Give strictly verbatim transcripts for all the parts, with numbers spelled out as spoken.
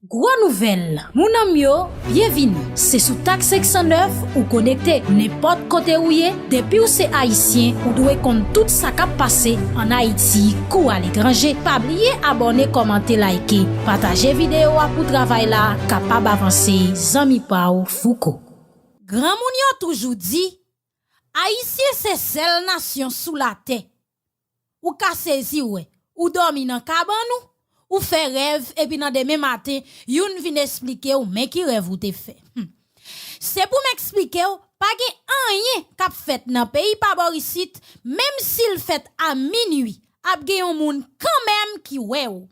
Gwo nouvèl, moun an m yo, byenvini. Se sou Tak senk san nèf ou konekte. Nenpòt kote ou ye, depi w se Ayisyen, ou dwe konn tout sa k ap pase ann Ayiti kou aletranje. Pa bliye abòne, kòmante, like, pataje videyo a pou travay la kapab avanse. Zanmi pa w, Fouco. Granmoun yo toujou di, Ayisyen se sèl nasyon sou latè. Ou ka sezi wè, ou dòmi nan kabann ou, ou fè rèv, epi nan demen maten, youn vin esplike w men ki rèv ou te fè. Hmm. Se pou m eksplike w, pa gen anyen k ap fèt nan peyi pa bò isit, menm si l fèt a minui, ap gen yon moun kanmenm ki wè w.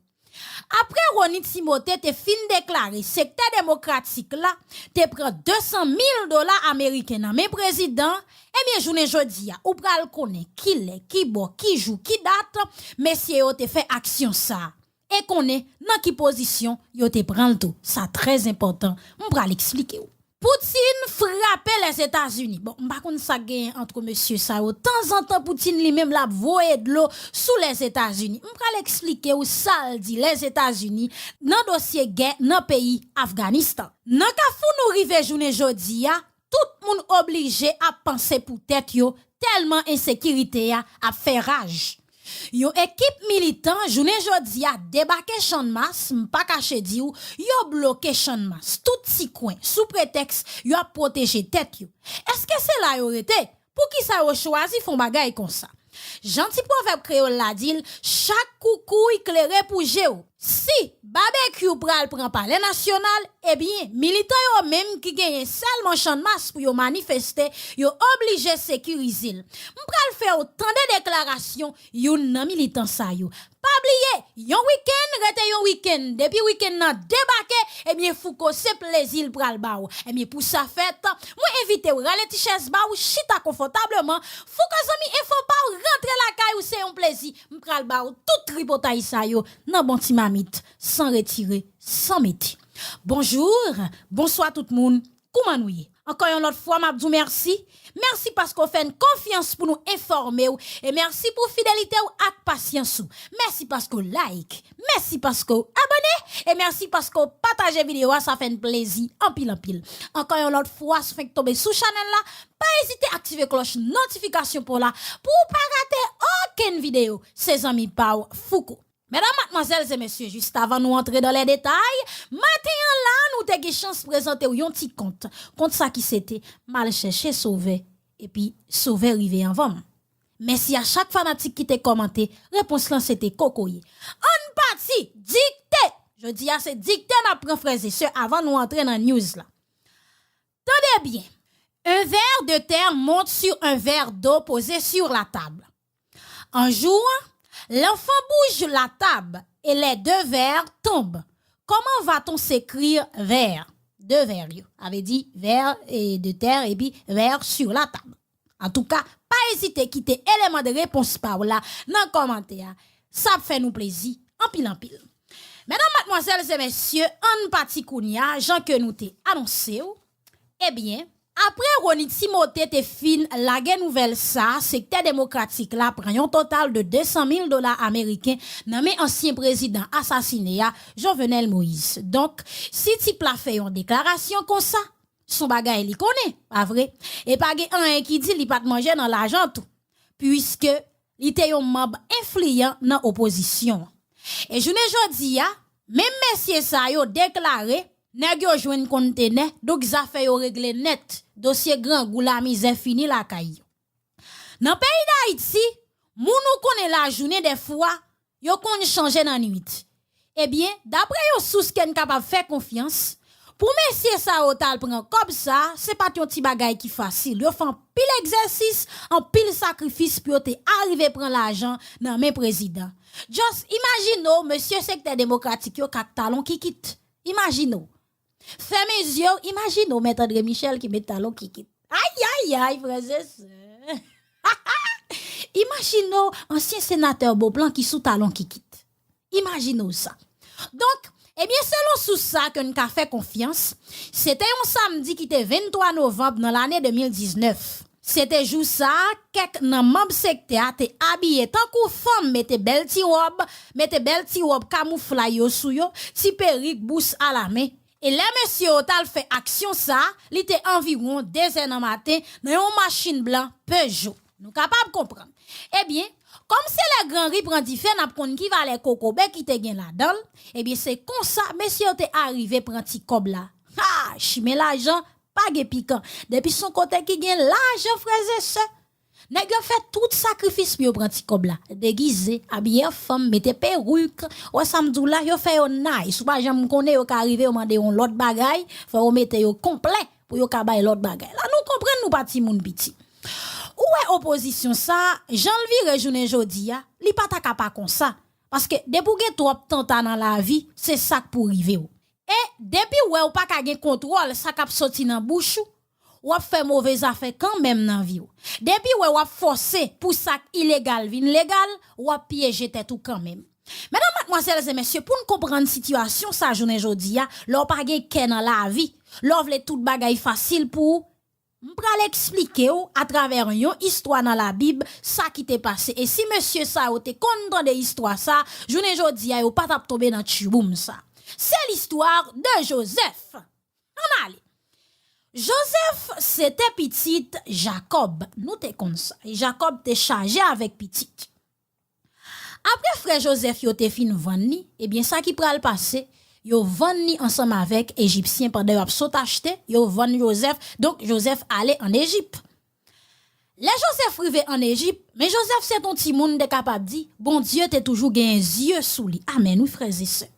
Apre Rony Timothé te fin deklare sektè demokratik la te pran de san mil dola ameriken nan men prezidan, ebyen, jounen jodi a, ou pral konnen kilè, ki bò, ki jou, ki dat, mesye yo te fè aksyon sa a. E konnen nan ki pozisyon yo te pran l tou. Sa trè enpòtan. M pral eksplike w. Putin frape Lèzetazini. Bon, m pa konn sa k genyen ant mesye sa yo. Tanzantan, Putin li menm l ap voye dlo sou Lèzetazini. M pral eksplike w sa l di Lèzetazini nan dosye gè nan peyi Afganistan. Nan kafou nou rive jounen jodi a, tout moun oblije ap panse pou tèt yo, tèlman ensekirite a ap fè raj. Yon ekip militan jounen jodi a debake Channmas, m pa kache di w, yo bloke Channmas, tout ti kwen, sou pretèks y ap pwoteje tèt yo. Èske se la yo rete? Poukisa yo chwazi fè yon bagay konsa? Jan ti pwovèb kreyòl la di l, chak koukouy klere pou je w. Si Babekyou pral pran Palè Nasyonal, ebyen, militan yo menm ki genyen sèlman Channmas pou yo manifeste, yo oblije sekirize l. M pral fè w tande deklarasyon youn nan militan sa yo. Pa bliye, yon wikenn rete yon wikenn. Depi wikenn nan debake, ebyen, Fouco se plezi l pral ba w. Ebyen, pou sa fèt, mwen envite w rale ti chèz ba w, chita konfòtableman. Fouco zanmi enfo pa w rantre lakay ou, se yon plezi. M pral ba w tout tripotay sa yo nan bon ti mamit, san retire, san mete. Bonjou, bonswa tout moun, kouman nou ye? Ankò yon lòt fwa, m ap di w mèsi. Mèsi paske w fè n konfyans pou nou enfòme w. E mèsi pou fidelite w ak pasyans ou. Mèsi paske w like. Mèsi paske w abòne. E mèsi paske w pataje videyo a. Sa fè n plezi anpil, anpil. Ankò yon lòt fwa, si w fenk tonbe sou chanèl la, pa ezite aktive klòch notifikasyon pa w la pou w pa rate okenn videyo. Se zanmi pa w, Fouco. Medam, madmwazèl e mesye, jis avan nou antre dan lè detay, maten an la, nou te gen chans prezante w yon ti kont. Kont sa ki se te M al chèche Sovè, epi Sovè rive anvan m. Mèsi a chak fanatik ki te kòmante, repons lan se te kokoye. Ann pati, dikte! Jodi a se dikte n ap pran frè e sè avan nou antre nan news la. Tande byen. Un ver de terre monte sur un verre d'eau posé sur la table. Un jour, l'enfant bouge la table et les deux verres tombent. Comment va-t-on s'écrire verre? De verre yo. Sa vle di ver e de terre epi verre sur la table. Antouka, pa ezite kite eleman de repons pa w la nan kòmantè a. Sa ap fè nou plezi anpil, anpil. Medam, madmwazèl e mesye, ann pati kounye a, jan ke nou te anonse w. Ebyen, apre Rony Timothé te fin lage nouvèl sa, sektè demokratik la pran yon total de de san mil dola ameriken nan men ansyen prezidan asasine a, Jovenel Moïse. Donk, si tip la fè yon deklarasyon konsa, se yon bagay li konnen, pa vre? E pa gen anyen ki di li pa t manje nan lajan tou, piske li te yon manm enfliyan nan opozisyon an. E jounen jodi a, menm mesye sa yo deklare, nèg yo jwenn kontenè, donk zafè yo regle nèt, dosye grangou, lamizè fini lakay yo. Nan peyi Dayiti, moun ou konnen lajounen dèfwa, yo konn chanje nan nuit. Ebyen, dapre yon sous ke n kapab fè konfyans, pou mesye sa yo t al pran kòb sa, se pa t yon ti bagay ki fasil. Yo fè anpil egzèsis, anpil sakrifis pou yo te arive pran lajan nan men prezidan. Just imajine w, mesye sektè demokratik yo k ak talon kikit. Imajine w. Fèmen zye w, imajine w Mèt André Michel ki met talon kikit. Ay, ay, ay, frè e sè. Imajine w ansyen senatè Beauplan ki sou talon kikit. Imajine w sa. Donk, ebyen, selon sous sa ke n ka fè konfyans, se te yon samdi ki te venntwa novanm nan lane de mil diznèf. Se te jou sa a, kèk nan manm sektè a te abiye tankou fanm, mete bèl ti wòb, mete bèl ti wòb kamouflay yo sou yo, ti perik, bous alamen. E lè mesye yo t al fè aksyon sa a, li te anviwon de zè nan maten nan yon machin blan Peugeot. Nou kapab konprann. Ebyen, kòm se lè Granri pran dife, n ap konn ki valè kokobe ki te gen ladan l, ebyen, se konsa mesye yo te arive pran ti kòb la. Ha! Chimen lajan pa gen pikan. Depi s on kote ki gen lajan, frè e sè, nèg yo fè tout sakrifis pou yo pran ti kòb la. Degize, abiye an fanm, mete perik. Wè sa m di w la, yo fè yo nice. Ou pa janm konnen, yo ka rive, yo mande yon lòt bagay, fò yo mete yo konplè pou yo ka bay lòt bagay. La, nou konprann nou pa timoun piti. Ou wè opozisyon sa, jan l vire jounen jodi a, li pa ta ka pa konsa. Paske depi w gen twòp tanta nan lavi, se sa k pou rive w. E depi w wè w pa ka gen kontwòl sa k ap soti nan bouch ou, w ap fè move zafè kanmenm nan vi w. Depi w wè w ap fòse pou sa k ilegal vin legal, w ap pyeje tèt ou kanmenm. Medam, madmwazèl e mesye, pou n konprann sitiyasyon sa jounen jodi a, lè w pa gen kè nan lavi, lè w vle tout bagay fasil pou ou, m pral eksplike w atravè yon istwa nan Labib sa ki te pase. E si mesye sa yo te konn tande istwa sa, jounen jodi a yo pa t ap tonbe nan tchiboum sa. C'est l'histoire de Joseph. Ann ale. Jozèf se te pitit Jakòb. Nou te konn sa. E Jakòb te chaje avèk pitit. Apre frè Jozèf yo te fin vann li, ebyen sa ki pral pase, yo vann li ansanm avèk Ejipsyen pandan y ap sot achte, yo vann Jozèf, donk Jozèf ale ann Ejip. Lè Jozèf rive ann Ejip, men Jozèf se t on timoun, m te kapab di, Bondye te toujou genyen zye sou li. Amèn, wi, frè e sè.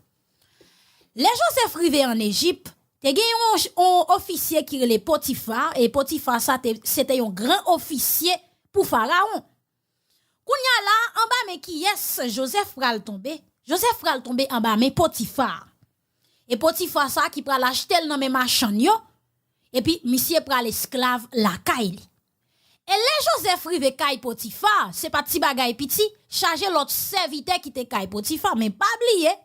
Lè Jozèf rive ann Ejip, te gen yon, yon ofisye ki rele Potifa, e Potifa sa te, se te yon gran ofisye pou Farawon. Kounye a la, anba men kiyès Jozèf pral tonbe? Jozèf pral tonbe anba men Potifa. E Potifa sa ki pral achte l nan men machann yo, epi misye pral esklav lakay li. E lè Jozèf rive kay Potifa, se pa ti bagay piti, chaje lòt sèvitè ki te kay Potifa, men pa bliye,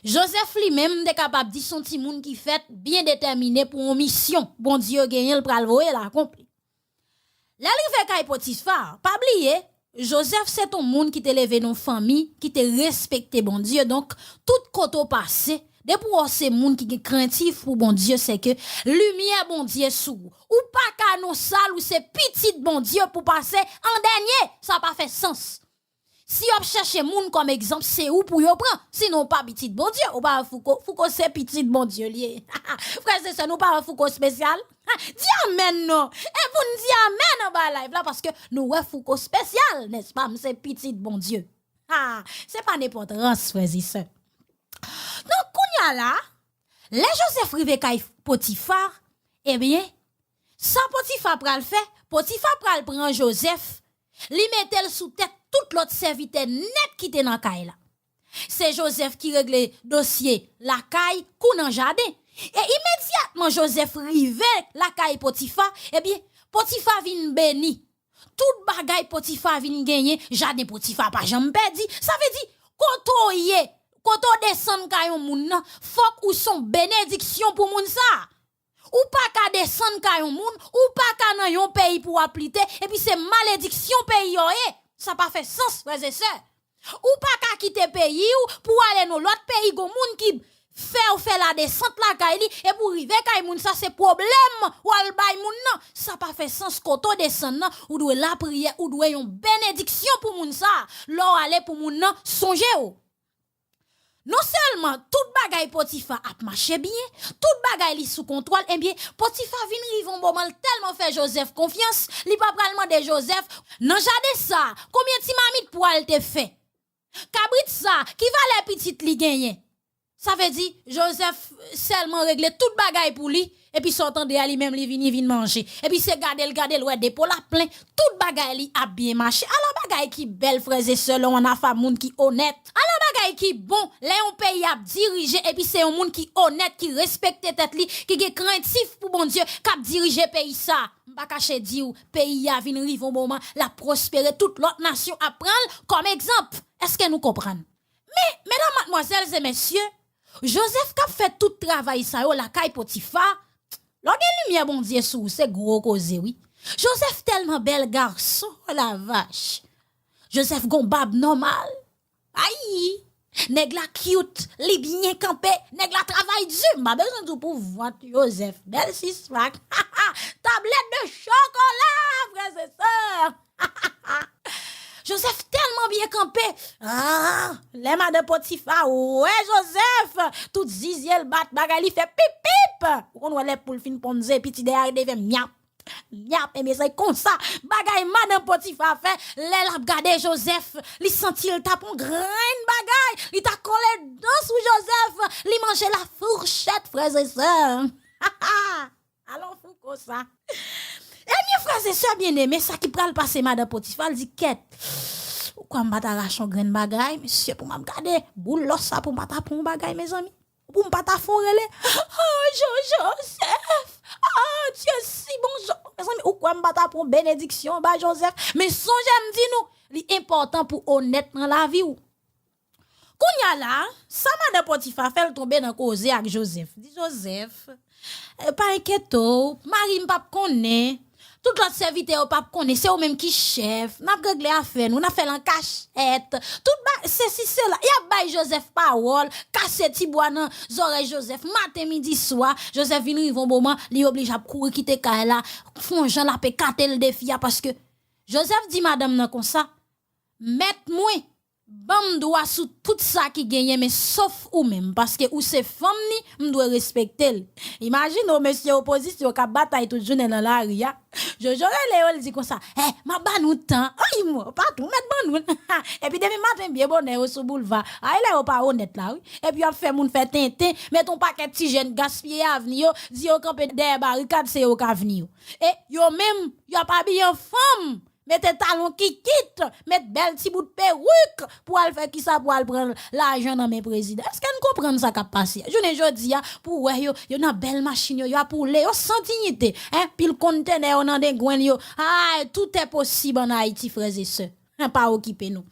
Jozèf li menm, m te kapab di, s on timoun ki fèt byen detèmine pou yon misyon Bondye genyen l pral voye l akonpli. Lè l rive kay Potifa, pa bliye, Jozèf se t on moun ki te leve nan yon fanmi ki te respekte Bondye. Donk, tout kote w pase, depi w wè w se moun ki gen krentif pou Bondye, se ke limyè Bondye sou ou. Ou pa ka non sal, ou se pitit Bondye pou pase an dènye. Sa pa fè sans. Si y ap chèche moun kòm egzanp, se ou pou yo pran. Sinon, ou pa pitit Bondye. Ou pa wè Fouco, Fouco se pitit Bondye li ye. Frè e sè, nou pa wè Fouco espesyal? Di amèn non. E pou n di amèn anba live la, paske nou wè Fouco espesyal, nèspa? M se pitit Bondye. Ha, se pa nenpòt rans, frè e sè. Donk, kounye a la, lè Jozèf rive kay Potifa, ebyen, sa Potifa pral fè, Potifa pral pran Jozèf, li mete l sou tèt tout lòt sèvitè nèt ki te nan kay la. Se Jozèf ki regle dosye lakay kou nan jaden. E imedyatman Jozèf rive lakay Potifa, ebyen, Potifa vin beni. Tout bagay Potifa vin genyen, jaden Potifa pa janm pèdi. Sa vle di, kote w ye, kote w desann kay yon moun nan, fòk ou s on benediksyon pou moun sa a. Ou pa ka desann kay yon moun, ou pa ka nan yon peyi pou w ap lite, epi se malediksyon peyi yo ye. Sa pa fè sans, frè e sè. Ou pa ka kite peyi w pou w ale nan lòt peyi, gon moun ki fè w fè ladesant lakay li, epi w rive kay moun sa, se pwoblèm w al bay moun nan. Sa pa fè sans, kote w desann nan, ou dwe lapriyè, ou dwe yon benediksyon pou moun sa. Lè w ale pou moun nan, sonje w. Non sèlman tout bagay Potifa ap mache byen, tout bagay li sou kontwòl, ebyen, Potifa vin rive yon moman l tèlman fè Jozèf konfyans, li pa pral mande Jozèf, nan jaden sa, konbyen ti mamit pwa l te fè? Kabrit sa, ki valè pitit li genyen? Sa vle di, Jozèf sèlman regle tout bagay pou li, epi sa w tande a, li menm li vini vin manje. Epi se gade l, gade l, wè depo l ap plen, tout bagay li ap byen mache. Ala bagay ki bèl, frè e sè, lè w ann afè moun ki onèt. Ala bagay ki bon, lè yon peyi ap dirije, epi se yon moun ki onèt, ki respekte tèt li, ki gen krentif pou Bondye, k ap dirije peyi sa. M pa kache di w, peyi a vin rive yon moman, l ap pwospere, tout lòt nasyon ap pran l kòm egzanp. Èske nou konprann? Men, medam, madmwazèl e mesye, Jozèf k ap fè tout travay sa yo lakay Potifa, lè w gen limyè Bondye sou ou, se gwo koze, wi. Jozèf tèlman bèl gason, oh la vach. Jozèf gon bab nòmal. Ayi! Nèg la cute, li byen kanpe, nèg la travay di. M pa bezwen di w pou vant Jozèf. Bèl six pack. Tablèt de chokola, frè e sè. Jozèf tèlman byen kanpe. Ah, lè madan Potifa wè Jozèf, tout zizye l bat, bagay li fè pip pip. Ou konn wè lè poul fin ponn ze, piti dèyè a devyen myap. Myap, ebyen se konsa bagay madan Potifa fè lè l ap gade Jozèf. Li santi l t ap on grenn bagay. Li ta kole dan sou Jozèf. Li manje la fourchèt, frè e sè. Alon fou konsa. Ebyen, frè e sè byeneme, sa ki pral pase madan Potifa, l di, kèt, ou kwè m pa ta rache on grenn bagay, mesye, pou m ap gade boul lòs sa, pou m pa ta pran on bagay, mezanmi? Pou m pa ta fè on rele, oh, Jo-, Jozèf, oh, Dieu si bon, Jo-, mezanmi, ou kwè m pa ta pran on benediksyon anba Jozèf? Men sonje m di nou, li enpòtan pou w onèt nan lavi w. Kounye a la, sa madan Potifa fè, l tonbe nan koze ak Jozèf. Di Jozèf, eh, pa enkyete w, mari m p ap konnen, tout lòt sèvitè yo p ap konnen, se ou menm ki chèf, n ap regle afè nou, n ap fè l an kachèt, tout ba-, sesi sela, y ap bay Jozèf pawòl, kase ti bwa nan zòrèy Jozèf, maten, midi, swa, Jozèf vin rive yon moman, li oblije ap kouri kite kay la, fè yon jan l ap ekate l de fi a, paske Jozèf di madanm nan konsa, mèt mwen, ban m dwa sou tout sa ki genyen, men sof ou menm, paske ou se fanm li, m dwe respekte l. Imajine w, mesye opozisyon k ap batay tout jounen nan lari a. Jojo rele yo, l di konsa, eh, m ap ba nou tan. Ay, mò, patwon, mèt ban nou. Epi demen maten, byen bonè, yo sou boulva. Ay, lè yo pa onèt la, wi. Epi y ap fè moun fè tenten, met yon pakèt ti jèn gaspiye avni yo, di yo kanpe dèyè barikad, se yo k avni yo. E yo menm, y ap abiye an fanm. Mete talon kikit, met bèl ti bout perik pou al fè kisa, pou al pran lajan nan men prezidan. Èske n konprann sa k ap pase a? Jounen jodi a, pou w wè yo, yo nan bèl machin yo, yo ap woule, yo san diyite, en, pil kontenè yo nan dengwenn yo. Ay, tout est possible en Haïti, frè e sè. En, pa okipe nou.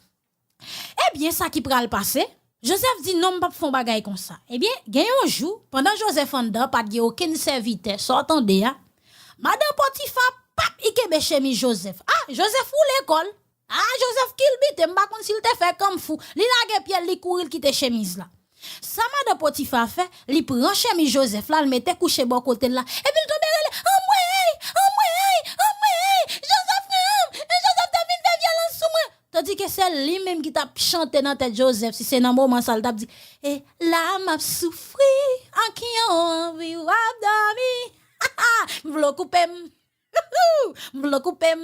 Ebyen, sa ki pral pase, Jozèf di, non, m p ap fè yon bagay konsa. Ebyen, gen yon jou, pandan Jozèf anndan, pa t gen okenn sèvitè, sa w tande a, madan Potifa p ap i kenbe chemiz Jozèf. Ah, Jozèf woule kò l. Ah, Jozèf kilbite, m pa konn si l te fè kanmfou. Li lage pye l, li kouri, l kite chemiz la. Sa madan Potifa fè, li pran chemiz Jozèf la, l mete kouche bò kote l la, epi l tonbe rele, anmwey, anmwey, anmwey, Jozèf pran m, e Jozèf te vin fè vyolans sou mwen. Tandike se li menm ki t ap chante nan tèt Jozèf, si se nan moman sa l t ap di, e la m ap soufri, an ki yon anvi w ap dòmi. M vle w koupe m. M vle w koupe m.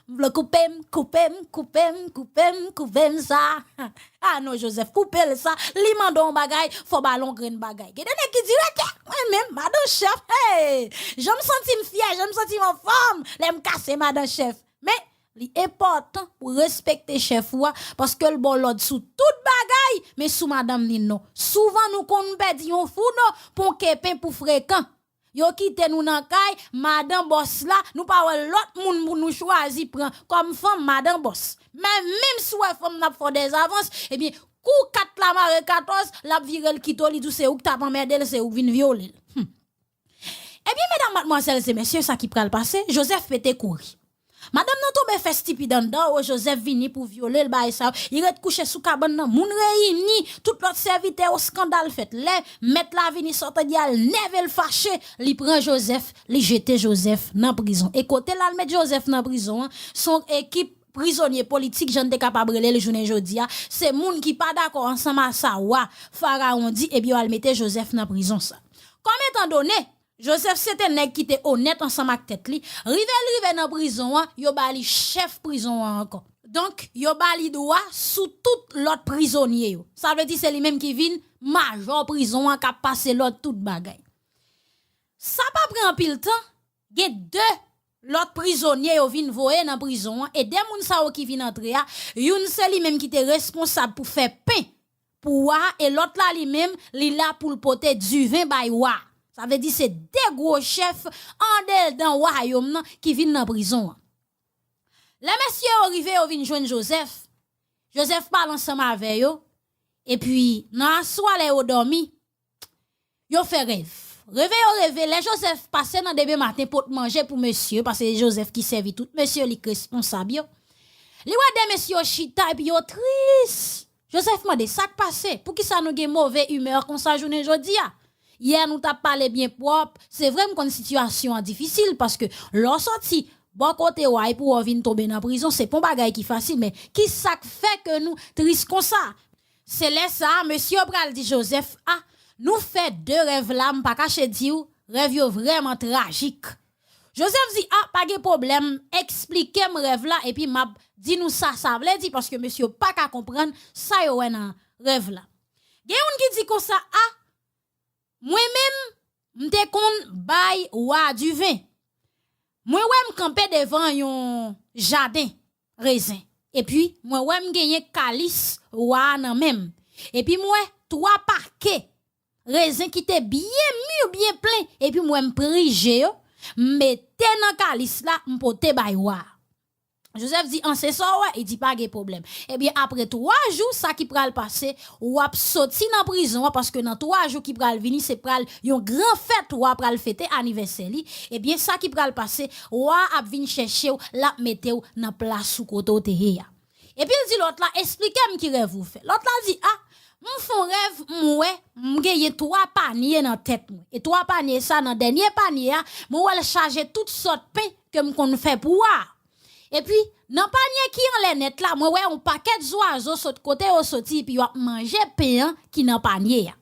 M vle w koupe m, koupe m, koupe m, koupe m, koupe m sa. Ah non, Jozèf, koupe l sa. Li mande w yon bagay, fò w ba l yon grenn bagay. Gen de nèg ki di, rete, mwen menm, madan chèf, hey! Jan m santi m fyè, jan m santi m anfòm, lè m kase madan chèf. Men, li enpòtan pou w respekte chèf ou a, paske l ba w lòd sou tout bagay, men sou madanm li non. Souvan, nou konn pèdi yon founo pou yon kepen pou frekan. Yo kite nou nan kay, madan bòs la, nou pa wè lòt moun pou nou chwazi pran kòm fanm madan bòs. Men menm si w wè fanm nan ap fè w dèzavans, ebyen, kou kat la mare katòz, l ap vire l kite w, li di w se ou k t ap anmède l, se ou k vin vyole l. Hmm. Ebyen, medam, madmwazèl e mesye, sa ki pral pase, Jozèf pete kouri. Madanm nan tonbe fè stipid anndan, o, Jozèf vini pou vyole l, bagay sa yo. Li ret kouche sou kabann nan, moun reyini, tout lòt sèvitè yo, eskandal fèt. Lè mèt la vini, sa w tande a, l nève, l fache, li pran Jozèf, li jete Jozèf nan prizon. E kote l al met Jozèf nan prizon an, se yon ekip prizonye politik, jan n te kapab rele l jounen jodi a, se moun ki pa dakò ansanm a sa wa Farawon di, ebyen, yo al mete Jozèf nan prizon sa. Kòm etandone, Jozèf se te nèg ki te onèt ansanm ak tèt li. Rive l rive nan prizon an, yo ba li chèf prizon an ankò. Donk, yo ba li dwa sou tout lòt prizonye yo. Sa vle di se li menm ki vin majò prizon an k ap pase lòd tout bagay. Sa pa pran anpil tan, gen de lòt prizonye yo vin voye nan prizon an, e de moun sa yo ki vin antre a, youn se li menm ki te responsab pou fè pen pou wa a, e lòt la li menm, li la pou l pote diven bay wa a. Sa vle di se de gwo chèf andedan wayòm nan ki vin nan prizon an. Lè mesye yo rive, yo vin jwenn Jozèf. Jozèf pale ansanm avè yo. Epi, nan aswè a, lè yo dòmi, yo fè rèv. Reve yo reve, lè Jozèf pase nan demen maten pot manje pou mesye, paske se Jozèf ki sèvi tout mesye li k responsab yo. Li wè de mesye yo chita epi yo tris. Jozèf mande, "Sa k pase? Poukisa nou gen move imè konsa jounen jodi a? Yè nou t ap pale byen pwòp." Se vre, m konn sitiyasyon an difisil, paske lè w soti bò kote w a epi w vin tonbe nan prizon, se pa yon bagay ki fasil, men ki sa k fè ke nou tris konsa? Se lè sa a, mesye yo pral di Jozèf, "A, nou fè de rèv la, m pa kache di w, rèv yo vrèman trajik." Jozèf di, "A, pa gen pwoblèm, eksplike m rèv la, epi m ap di nou sa sa vle di, paske mesye yo pa ka konprann sa yo wè nan rèv la." Gen youn ki di konsa, "A, mwen menm, m te konn bay wa diven. Mwen wè m kanpe devan yon jaden rezen, epi mwen wè m genyen kalis wa a nan men m, epi m wè twa pake rezen ki te byen mi, byen plen, epi m wè m pri je yo, m mete nan kalis la, m pote bay wa a." Jozèf di, "An, se sa w wè?" Li di, "Pa gen pwoblèm." Ebyen, apre twa jou, sa ki pral pase, w ap soti nan prizon an, paske nan twa jou ki pral vini, se pral yon gran fèt, wa pral fete anivèsè li. Ebyen, sa ki pral pase, wa ap vin chèche w, l ap mete w nan plas ou kote w te ye a. Epi l di lòt la, "Eksplike m ki rèv ou fè." Lòt la di, "A, m fè yon rèv, m wè, m genyen twa panye nan tèt mwen. E twa panye sa, nan dènye panye a, mwen wè l chaje tout sòt pen ke m konn fè pou wa a. Epi, nan panye ki anlè nèt la, mwen wè yon pakèt zwazo sot kote yo soti, epi y ap manje pen an ki nan panye a."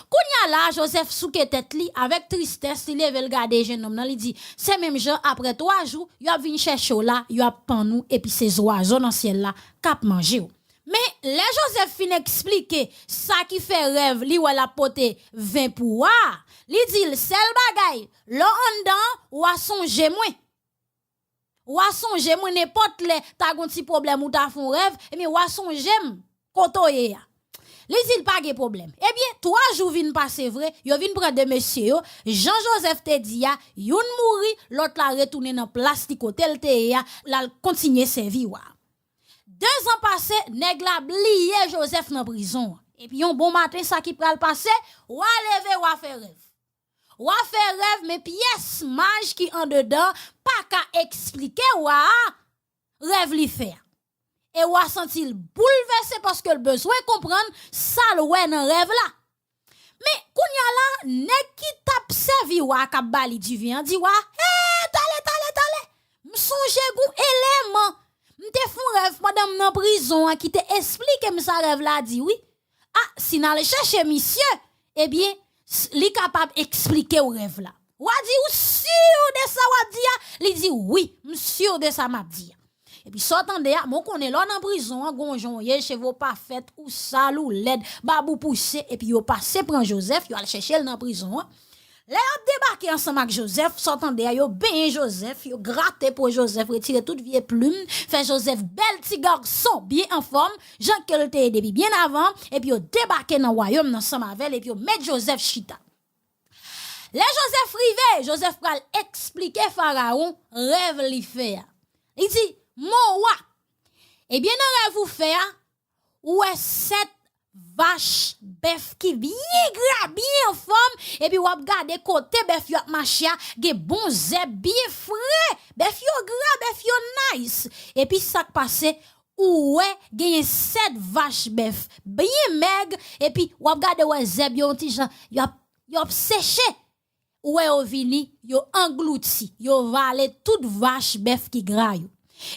Kounye a la, Jozèf souke tèt li, avèk tristès, li leve l gade jennonm nan, li di, "Se menm jan, apre twa jou, y ap vin chèche w la, y ap pann ou, epi se zwazo nan syèl la k ap manje w." Men, lè Jozèf fin eksplike sa ki fè rèv li wè l ap pote ven pou wa a, li di l, "Sèl bagay, lè w anndan an, w a sonje mwen. W a sonje mwen, nenpòt lè ta gon ti pwoblèm ou ta fè yon rèv, ebyen, w a sonje m kote w ye a." Li di l, "Pa gen pwoblèm." Ebyen, twa jou vin pase vre, yo vin pran de mesye yo, jan Jozèf te di a, youn mouri, lòt la retounen nan plas li kote l te ye a, l al kontinye sèvi wa a. Dezan pase, nèg la bliye Jozèf nan prizon an. Epi yon bon maten, sa ki pral pase, wa leve, wa fè rèv. Wa fè rèv, men pyès maj ki andedan pa ka eksplike wa a rèv li fè a. E wa santi l boulvèse paske l bezwen konprann sa l wè nan rèv la. Men, kounye a la, nèg ki t ap sèvi wa a k ap ba li diven an di wa a, "Hey, tale, tale, tale! M sonje gon eleman. M te fè yon rèv pandan m nan prizon an ki te esplike m sa rèv la di, wi. A, si n al chèche misye, ebyen, s- li kapab eksplike w rèv la." Wa di, "Ou si de sa w ap di a?" Li di, "Wi, m si de sa m ap di a." Epi sa w tande a, men w konnen lè w nan prizon an, gon jan w ye, cheve w pa fèt, ou sal, ou lèd, bab ou pouse, epi yo pase pran Jozèf, yo al chèche l nan prizon an. Lè y ap debake ansanm ak Jozèf, sa w tande a, yo benyen Jozèf, yo grate po Jozèf, retire tout vye plim, fè Jozèf bèl ti gason, byen anfòm, jan ke l te ye depi byen avan, epi yo debake nan wayòm nan ansanm avè l, epi yo met Jozèf chita. Lè Jozèf rive, Jozèf pral eksplike Farawon rèv li fè a. Li di, "Mon wa, ebyen nan rèv ou fè a, ou wè sèt vach bèf ki byen gra, byen anfòm, epi w ap gade kote bèf yo ap mache a, gen bon zèb byen fre, bèf yo gra, bèf yo nice. Epi sa k pase, ou wè genyen sèt vach bèf byen mèg, epi w ap gade wè zèb yo yon ti jan, yo ap, yo ap seche." Ou wè yo vini, yo anglouti, yo vale tout vach bèf ki gra yo.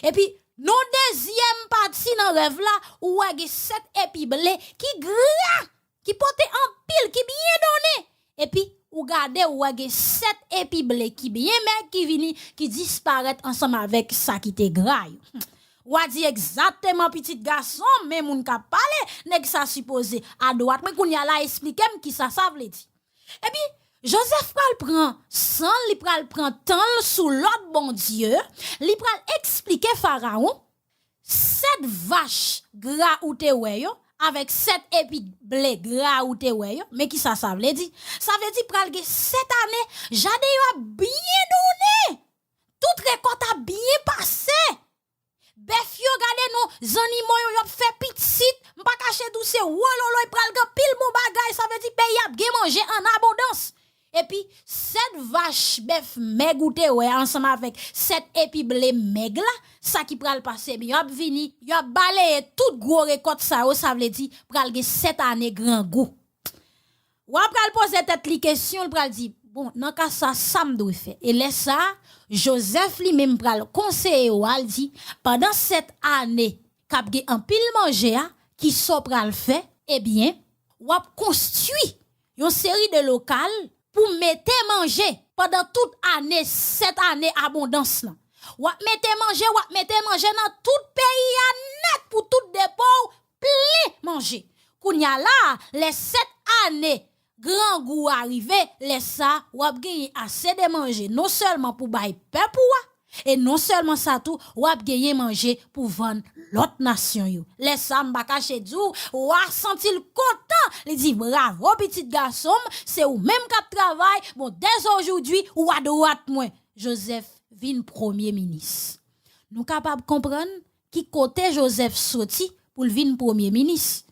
Epi, nan dezyèm pati nan rèv la, ou wè gen sèt epi ble ki gra, ki pote anpil, ki byen donnen. Epi, ou gade, ou wè gen sèt epi ble ki byen mèg ki vini, ki disparèt ansanm avèk sa ki te gra yo. Ou a di egzakteman, pitit gason, men moun k ap pale, nèg sa sipoze adwat mwen, kounye a la esplike m kisa sa vle di. Epi, Jozèf pral pran san l, li pral pran tan l sou lòd Bondye, li pral eksplike Farawon, sèt vach gra ou te wè yo, avèk sèt epi ble gra ou te wè yo, men kisa sa vle di? Sa vle di pral gen sèt ane, jaden yo ap byen donnen, tout rekòt ap byen pase. Bèf yo, gade non, zannimo yo, y ap fè pitit. M pa kache di w se wololoy, pral gen anpil bon bagay. Sa vle di peyi ap gen manje an abondans. Epi, tach bèf mèg ou te wè ansanm avèk sèt epi ble mèg la, sa ki pral pase, ebyen, y ap vini, y ap baleye tout gwo rekòt sa yo, sa vle di pral gen sèt ane grangou. Wa pral poze tèt li kesyon, li pral di, bon, nan ka sa, sa m dwe fè? E lè sa, Jozèf li menm pral konseye wa, l di, pandan sèt ane k ap gen anpil manje a, ki sa w pral fè? Ebyen, w ap konstwi yon seri de lokal pou mete manje pandan tout ane, sèt ane abondans lan. W ap mete manje, w ap mete manje nan tout peyi a nèt pou tout depo w plen manje. Kounye a la, lè sèt ane grangou a rive, lè sa, w ap genyen ase de manje, non sèlman pou bay pèp ou a, e non sèlman sa tou, w ap genyen manje pou vann lòt nasyon yo. Lè sa, m pa kache di w, wa santi l kontan, li di, bravo, pitit gason m, se ou menm k ap travay, bon, dès aujourd'hui, ou adwat mwen. Jozèf vin premye minis. Nou kapab konprann ki kote Jozèf soti pou l vin premye minis.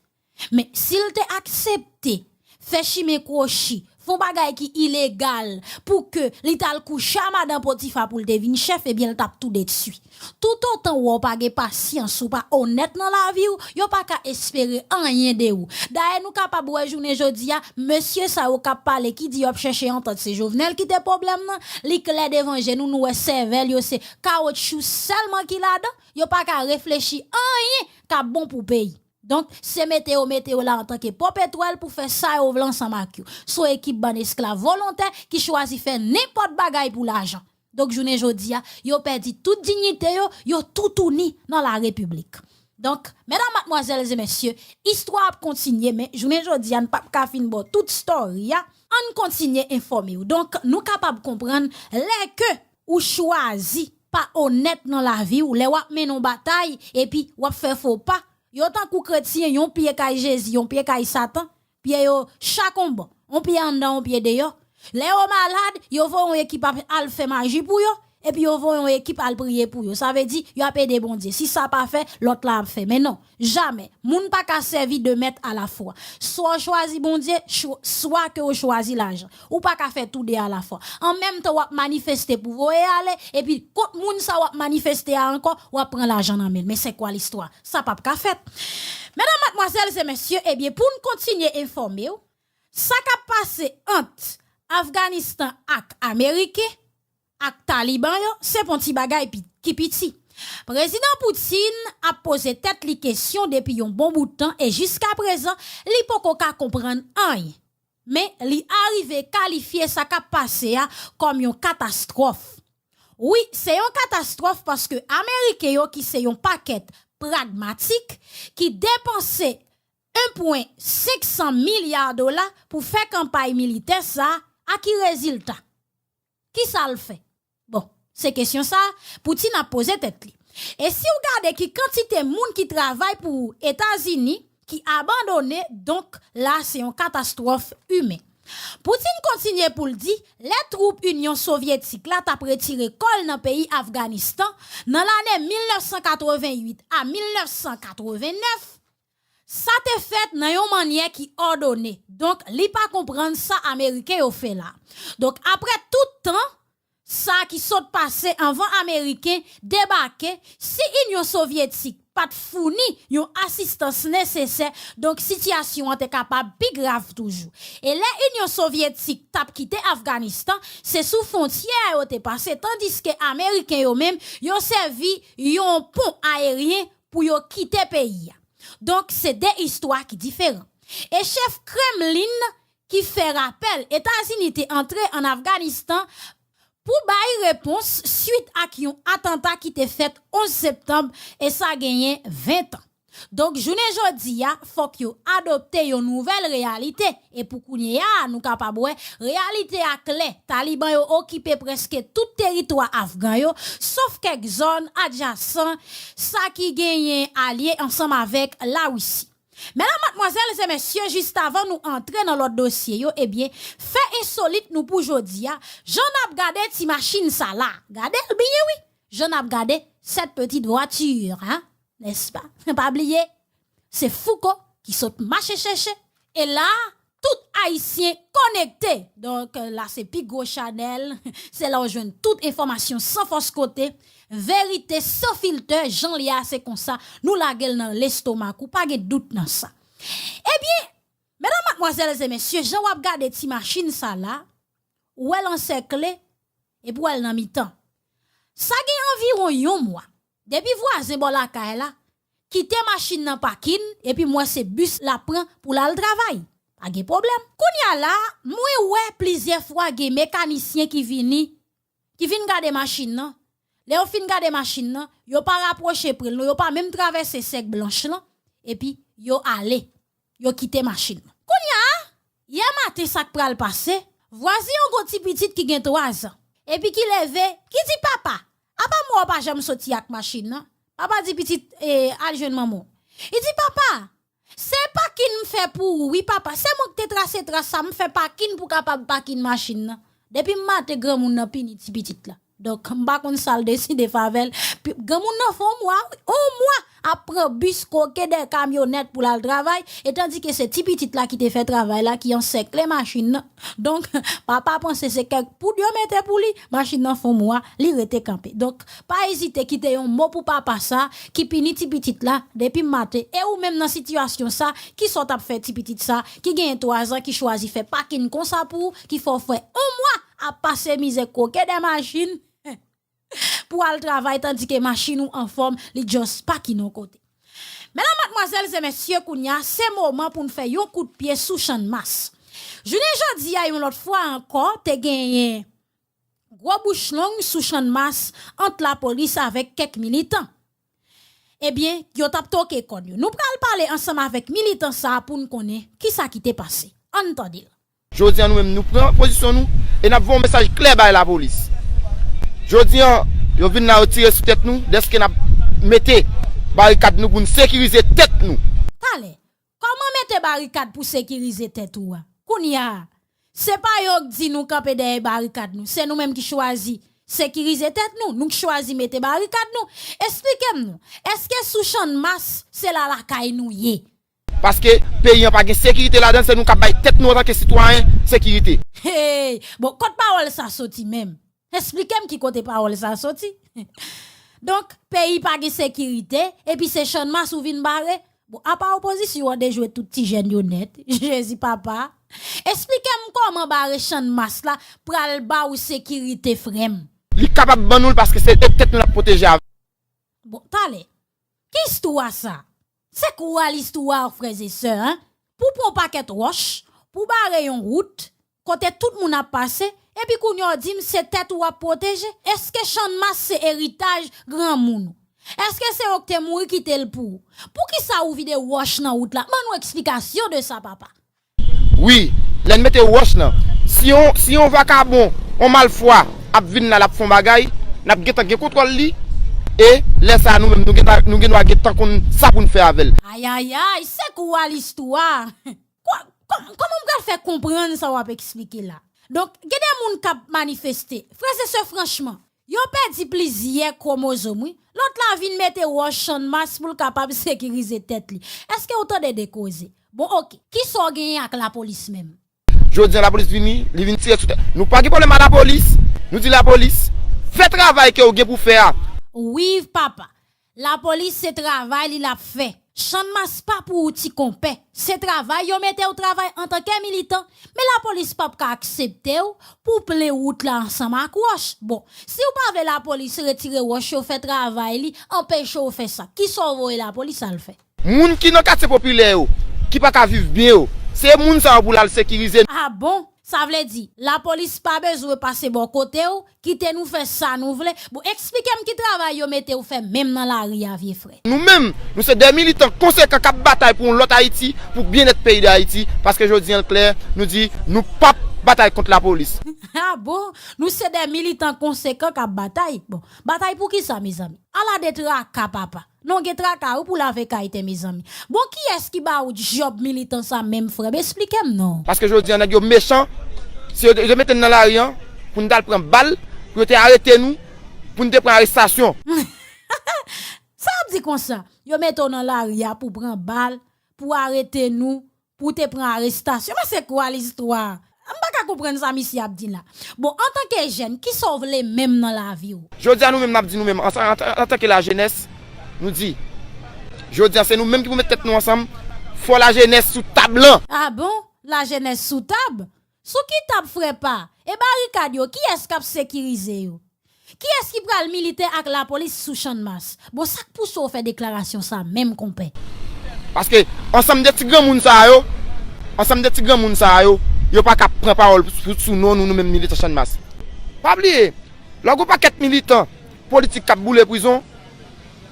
Men, si l te aksepte fè chimen kwochi, fè yon bagay ki ilegal, pou ke li t al kouche a madan Potifa pou l te vin chèf, ebyen, l t ap tou detwi. Toutotan w pa gen pasyans, ou pa onèt nan lavi w, yo pa ka espere anyen de ou. Dayè, nou kapab wè jounen jodi a, mesye sa yo k ap pale, ki di y ap chèche antant, se Jovenel ki te pwoblèm nan, li klè devan je nou, nou wè sèvèl yo, se kawotchou sèlman ki ladan, yo pa ka reflechi anyen k ap bon pou peyi. Donk, se mete yo mete yo la antanke pòpetwèl pou fè sa yo vle ansanm ak yo. Se yon ekip bann esklav volontè ki chwazi fè nenpòt bagay pou lajan. Donk, jounen jodi a, yo pèdi tout diyite yo, yo toutouni nan larepiblik. Donk, medam, madmwazèl e mesye, istwa ap kontinye, men jounen jodi a, n p ap ka fin ba w tout story a. Ann kontinye enfòme w. Donk, nou kapab konprann lè ke ou chwazi pa onèt nan lavi w, lè w ap mennen yon batay, epi w ap fè fo pa, yo tankou kretyen, yon pye kay Jezi, yon pye kay Satan, pye yo chak yon bò, yon pye anndan, yon pye deyò. Lè yo malad, yo voye yon ekip ap al fè maji pou yo, epi yo voye yon ekip al priye pou yo. Sa vle di, y ap ede Bondye. Si sa pa fè, lòt la ap fè. Men non, jamè. Moun pa ka sèvi de mèt alafwa. Swa w chwazi Bondye, chw-, swa ke w chwazi lajan. Ou pa ka fè tou de alafwa. An menm tan, w ap manifeste pou voye ale, epi kont moun sa w ap manifeste a ankò, w ap pran lajan nan men l. Men c'est quoi l'histoire? Sa p ap ka fèt. Medam, madmwazèl e mesye, ebyen, pou n kontinye enfòme w, sa k ap pase ant Afganistan ak Ameriken, ak Taliban yo, se pa yon ti bagay pi-, ki piti. Prezidan Putin ap poze tèt li kesyon depi yon bon bout tan e jiskaprezan, li poko ka konprann anyen. Men, li arive kalifye sa k ap pase a kòm yon katastwòf. Wi, se yon katastwòf paske Ameriken yo ki se yon pakèt pragmatik ki depanse en pwen senk san milya dola pou fè kanpay militè sa a, a ki rezilta? Kisa l fè? Bon, se kesyon sa a Putin ap poze tèt li. E si w gade ki kantite moun ki travay pou Etazini ki abandone, donk la se yon katastwòf imen. Putin kontinye pou l di, lè twoup Inyon Sovyetik la t ap retire kò l nan peyi Afganistan nan lane mil nèf san katrevenn uit a mil nèf san katrevenn nèf, sa te fèt nan yon mannyè ki òdone. Donk, li pa konprann sa Ameriken yo fè la. Donk, apre tout tan sa ki sot pase anvan Ameriken debake, si Inyon Sovyetik pa t founi yon asistans nesesè, donk sitiyasyon an te kapab pi grav toujou. E lè Inyon Sovyetik t ap kite Afganistan, se sou fwontyè a yo te pase, tandiske Ameriken yo menm, yo sèvi yon pon ayeryen pou yo kite peyi a. Donk, se de istwa ki diferan. E chèf Kremlin ki fè rapèl Etazini te antre ann Afganistan pou bay repons swit ak yon atanta ki te fèt onz septanm, e sa genyen ven tan. Donk, jounen jodi a, fòk yo adopte yon nouvèl reyalite. E pou kounye a, nou kapab wè, reyalite a klè. Taliban yo okipe prèske tout teritwa afgan yo, sof kèk zòn adjasan, sa ki genyen alye ansanm avèk Larisi. Medam, madmwazèl e mesye, jis avan nou antre nan lòt dosye yo, ebyen, fè ensolit nou pou jodi a, jan n ap gade ti machin sa la. Gade l byen, wi. Jan n ap gade cette petite voiture, hein, n'est-ce pas? Pa bliye, se Fouco ki sot mache chèche. E la, tout Ayisyen konekte. Donk, la se pi gwo chanèl, se la w jwenn tout enfòmasyon san fòs kote, verite san filtè, jan l ye a, se konsa, nou lage l nan lestomak ou, pa gen dout nan sa. Ebyen, medam, madmwazèl e mesye, jan w ap gade ti machin sa la, ou wè l ansèkle, epi w wè l nan mitan. Sa gen anviwon yon mwa. Depi vwazen bò lakay la kite machin nan pakin, epi m wè se bis l ap pran pou l al travay. Pa gen pwoblèm. Kounye a la, mwen wè plizyè fwa gen mekanisyen ki vini, ki vin gade machin nan. Lè yo fin gade machin nan, yo pa rapwoche pre l non, yo pa menm travèse sèk blanch lan, epi yo ale. Yo kite machin nan. Kounye a, yè maten sa k pral pase, vwazen an gon ti pitit ki gen twa zan, epi ki leve, ki di, "Papa, apa mwen w pa janm soti ak machin nan?" Papa di, "Pitit, eh, al jwenn manman w." Li di, "Papa, se pakin m fè pou ou wi, papa. Se mwen ki te trase tras sa, m fè pakin pou kapab pakin machin nan." Depi m maten, granmoun nan pini ti pitit la. Donk, m pa konn sa l deside fè avè l. Pi- Granmoun nan fè yon mwa, wi. Yon mwa ap pran bis, koke dèyè kamyonèt pou l al travay, e tandike se ti pitit la ki te fè travay la, ki ansèkle machin nan. Donk, papa panse se kèk poud yo mete pou li, machin nan fè yon mwa, li rete kanpe. Donk, pa ezite kite yon mo pou papa sa, ki pini ti pitit la, depi maten. E ou menm nan sitiyasyon sa, kisa w t ap fè ti pitit sa, ki genyen twa zan, ki chwazi fè pakin konsa pou ou, ki fè w fè yon mwa ap pase mizè koke dèyè machin pou al travay, tandike machin ou anfòm, li just pakin yon kote. Medam, madmwazèl e mesye, kounye a, se moman pou n fè yon kout pye sou Channmas. Jounen jodi a, yon lòt fwa ankò, te genyen gwo bouch long sou Channmas ant lapolis avèk kèk militan. Ebyen, yo t ap toke kòn yo. Nou pral pale ansanm avèk militan sa a pou n konnen kisa ki te pase. Ann tande l. Jodi a, nou menm, nou pran pozisyon nou e n ap voye yon mesaj klè bay lapolis. Jodi a, yo vin la, yo tire sou tèt nou, dèske n ap mete barikad nou pou n sekirize tèt nou. Talè, kòman mete barikad pou sekirize tèt ou a? Kounye a, se pa yo k di nou kanpe dèyè barikad nou, se nou menm ki chwazi sekirize tèt nou, nou k chwazi mete barikad nou. Esplike m non, èske sou Channmas se la lakay nou ye? Paske peyi an pa gen sekirite ladan l, se nou k ap bay tèt nou antanke sitwayen sekirite. Hey, bon, kot pawòl sa soti menm? Esplike m ki kote pawòl sa soti. Donk, peyi pa gen sekirite, epi se Channmas ou vin bare? Bon, apa opozisyon an dejwe tout ti jèn yo nèt? Jezi papa. Esplike m kòman bare Channmas la pral ba w sekirite, frè m. Li kapab ban nou l paske se tèt nou l ap pwoteje avè l. Bon, talè. Ki istwa sa? Se kwa listwa, frè e sè, en? Pou pran yon pakèt wòch, pou bare yon wout, kote tout moun ap pase, epi kounye a w di m se tèt ou w ap pwoteje? Èske Channmas se eritaj granmoun ou? Èske se yo k te mouri kite l pou ou? Poukisa ou vide wòch nan wout la? Ban nou eksplikasyon de sa, papa. Wi, lè n mete wòch lan, si yon, si yon vakabon, yon malfwa ap vin la, l ap fè yon bagay, n ap gentan gen kontwòl li, e lè sa a, nou menm, nou gen, nou gen dwa gentan konn sa pou n fè avè l. Ayayay, se kwa listwa! Kwa, kòm, kòman m pral fè konprann sa w ap eksplike la? Donk, gen de moun k ap manifeste. Frè e sè, franchman, yo pèdi plizyè kwomozòm, wi. Lòt la vin mete wòch Channmas pou l kapab sekirize tèt li. Èske w tande de koze? Bon, oke. Kisa w genyen ak lapolis menm? Jodi a, lapolis vini, li vin tire sou tèt. Nou pa gen pwoblèm ak lapolis. Nou di lapolis, fè travay ke w gen pou fè a. Wi, papa. Lapolis se travay li l ap fè. Channmas pa pou ou, ti konpè. Se travay yo mete w travay antanke militan. Men lapolis p ap ka aksepte w pou w plen wout la ansanm ak wòch. Bon, si w pa vle lapolis retire wòch yo, fè travay li, anpeche w fè sa, kisa w voye lapolis al fè? Moun ki nan katye popilè yo, ki pa ka viv byen yo, se moun sa yo pou l al sekirize. A bon? Sa vle di, lapolis pa bezwen pase bò kote w, kite nou fè sa nou vle. Bon, eksplike m ki travay yo mete w fè menm nan lari a, vye frè. Nou menm, nou se de militan konsekan k ap batay pou yon lòt Ayiti, pou byennèt peyi Dayiti, paske jodi a l klè, nou di, nou p ap batay kont lapolis. A bon? Nou se de militan konsekan k ap batay? Bon, batay pou kisa, mezanmi? Ala de traka, papa. Non, gen traka wi pou lave kay tè, mezanmi. Bon, kiyès ki ba ou djòb militan sa menm, frè m? Esplike m non. Paske jodi a, nèg yo mechan, si yo, yo mete n nan lari an, pou n t al pran bal, pou yo te arete nou, pou n te pran arestasyon. Sa w ap di konsa? Yo mete w nan lari a pou pran bal, pou arete nou, pou w te pran arestasyon. Mwen se kwa listwa? M pa ka konprann sa misye ap di la. Bon, antanke jèn, kisa w vle menm nan lavi w? Jodi a nou menm n ap di nou menm, antan, antan, antanke lajenès, nou di, jodi a se nou menm ki pou met tèt nou ansanm, fò lajenès sou tab lan. Ah bon? Lajenès sou tab? Sou ki tab frè pa? E barikad yo, kiyès k ap sekirize yo? Kiyès ki pral milite ak lapolis sou Channmas? Bon, sa k pouse w fè deklarasyon sa menm konpè? Paske ansanm de ti granmoun sa yo, ansanm de ti granmoun sa yo, yo pa ka pran pawòl sou, sou non nou, nou menm militan Channmas. Pa bliye, lè w gen yon pakèt militan politik k ap boule prizon,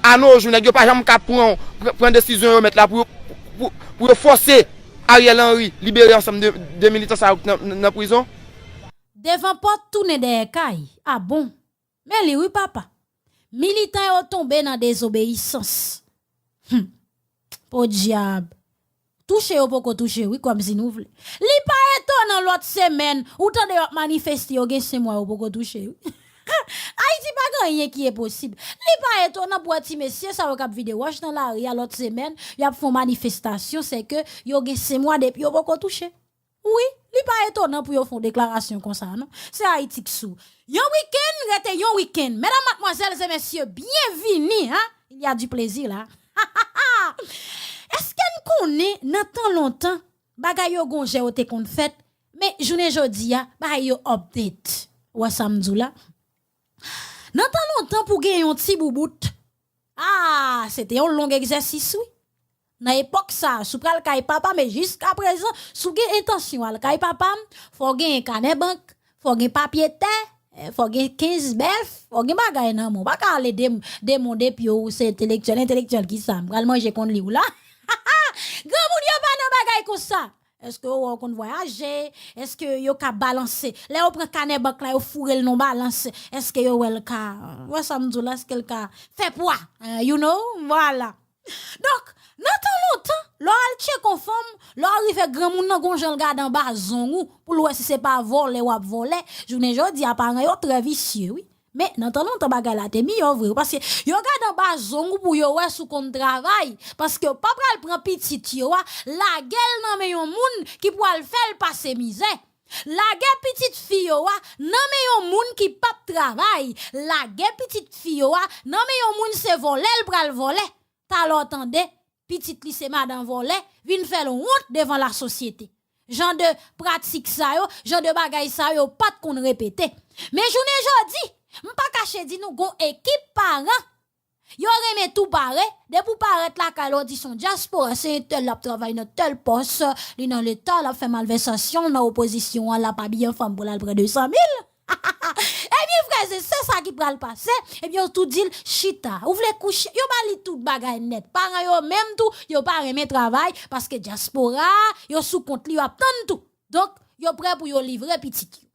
a no jou, nèg yo pa janm ka pran, pran, pran desizyon yo mèt la pou yo, pou, pou yo fòse Ariel Henry libere ansanm de, de militan sa yo k nan, nan prizon. Devan pòt tounen dèyè kay. Ah bon? Men li wi papa. Militan yo tonbe nan dezobeyisans. Hum. Podyab. Touche yo poko touche wi kòmsi nou vle. Li pa etonan lòt semèn ou tande yo ap manifeste yo gen senk mwa yo poko touche wi. Ayiti pa gen anyen ki enposib. Li pa etonan pou wè ti mesye sa yo k ap vide wòch nan lari a lòt semèn y ap fè yon manifestasyon sèke yo gen senk mwa depi yo poko touche. Wi, li pa etonan pou yo fè yon deklarasyon konsa non. Se Ayiti k sou. Yon wikenn rete yon wikenn. Medam, madmwazèl e mesye, byenvini, hein? Il y a du plaisir la. Èske n konnen nan tan lontan bagay yo gon jan yo te konn fèt, men jounen jodi a bagay yo update. Ou wè sa m di w la? Nan tan lontan pou gen yon ti boubout, ah, se te yon long egzèsis wi. Nan epòk sa, si w pral kay papa m, e jiskaprezan, si w gen entansyon al kay papa m, fò w genyen kanè bank, fò w gen papye tè, eh, fò w gen kenz bèf, fò w gen bagay nan men w. Ou pa ka ale de, de mond epi w se entelektyèl. Entelektyèl kisa? M pral manje konn li w la. Granmoun yo pa nan bagay konsa. Èske yo wè w konn vwayaje? Èske yo ka balanse? Lè yo pran kanè bank la, yo foure l nan balans. Èske yo wè l ka, wè sa m di w la, èske l ka fè pwa? Eh, you know, vwala. Donk, nan tan lontan, lè w al tcheke yon fanm, lè w rive granmoun nan gon jan l gade anba zong ou pou l wè si se pa vòlè w ap vòlè, jounen jodi a paran yo trè visye wi. Men, nan tan lontan bagay la te miyò vre wi, paske yo gade anba zong ou pou yo wè si w konn travay, paske yo pa pral pran pitit yo a, lage l nan men yon moun ki pwal fè l pase mizè. Lage pitit fi yo a nan men yon moun ki p ap travay, lage pitit fi yo a nan men yon moun se vòlè l pral vòlè. Talè w tande pitit li se madan vòlè, vin fè l wont devan lasosyete. Jan de pratik sa yo, jan de bagay sa yo, yo pa t konn repete. Men jounen jodi, m pa kache di nou gon ekip paran, yo renmen tou pare, depi w parèt lakay la, yo di se yon dyaspora, se entèl l ap travay nan tèl pòs, li nan leta, l ap fè malvèsasyon, nan opozisyon an, l ap abiye an fanm pou l al pran de san mil. Ebyen, frè e sè, sa ki pral pase, ebyen, yo tou di l chita. Ou vle kouche, yo ba li tout bagay nèt. Paran yo menm tou, yo pa renmen travay, paske dyaspora a, yo sou kont li, yo ap tann tou. Donk, yo prè pou yo livre pitit yo.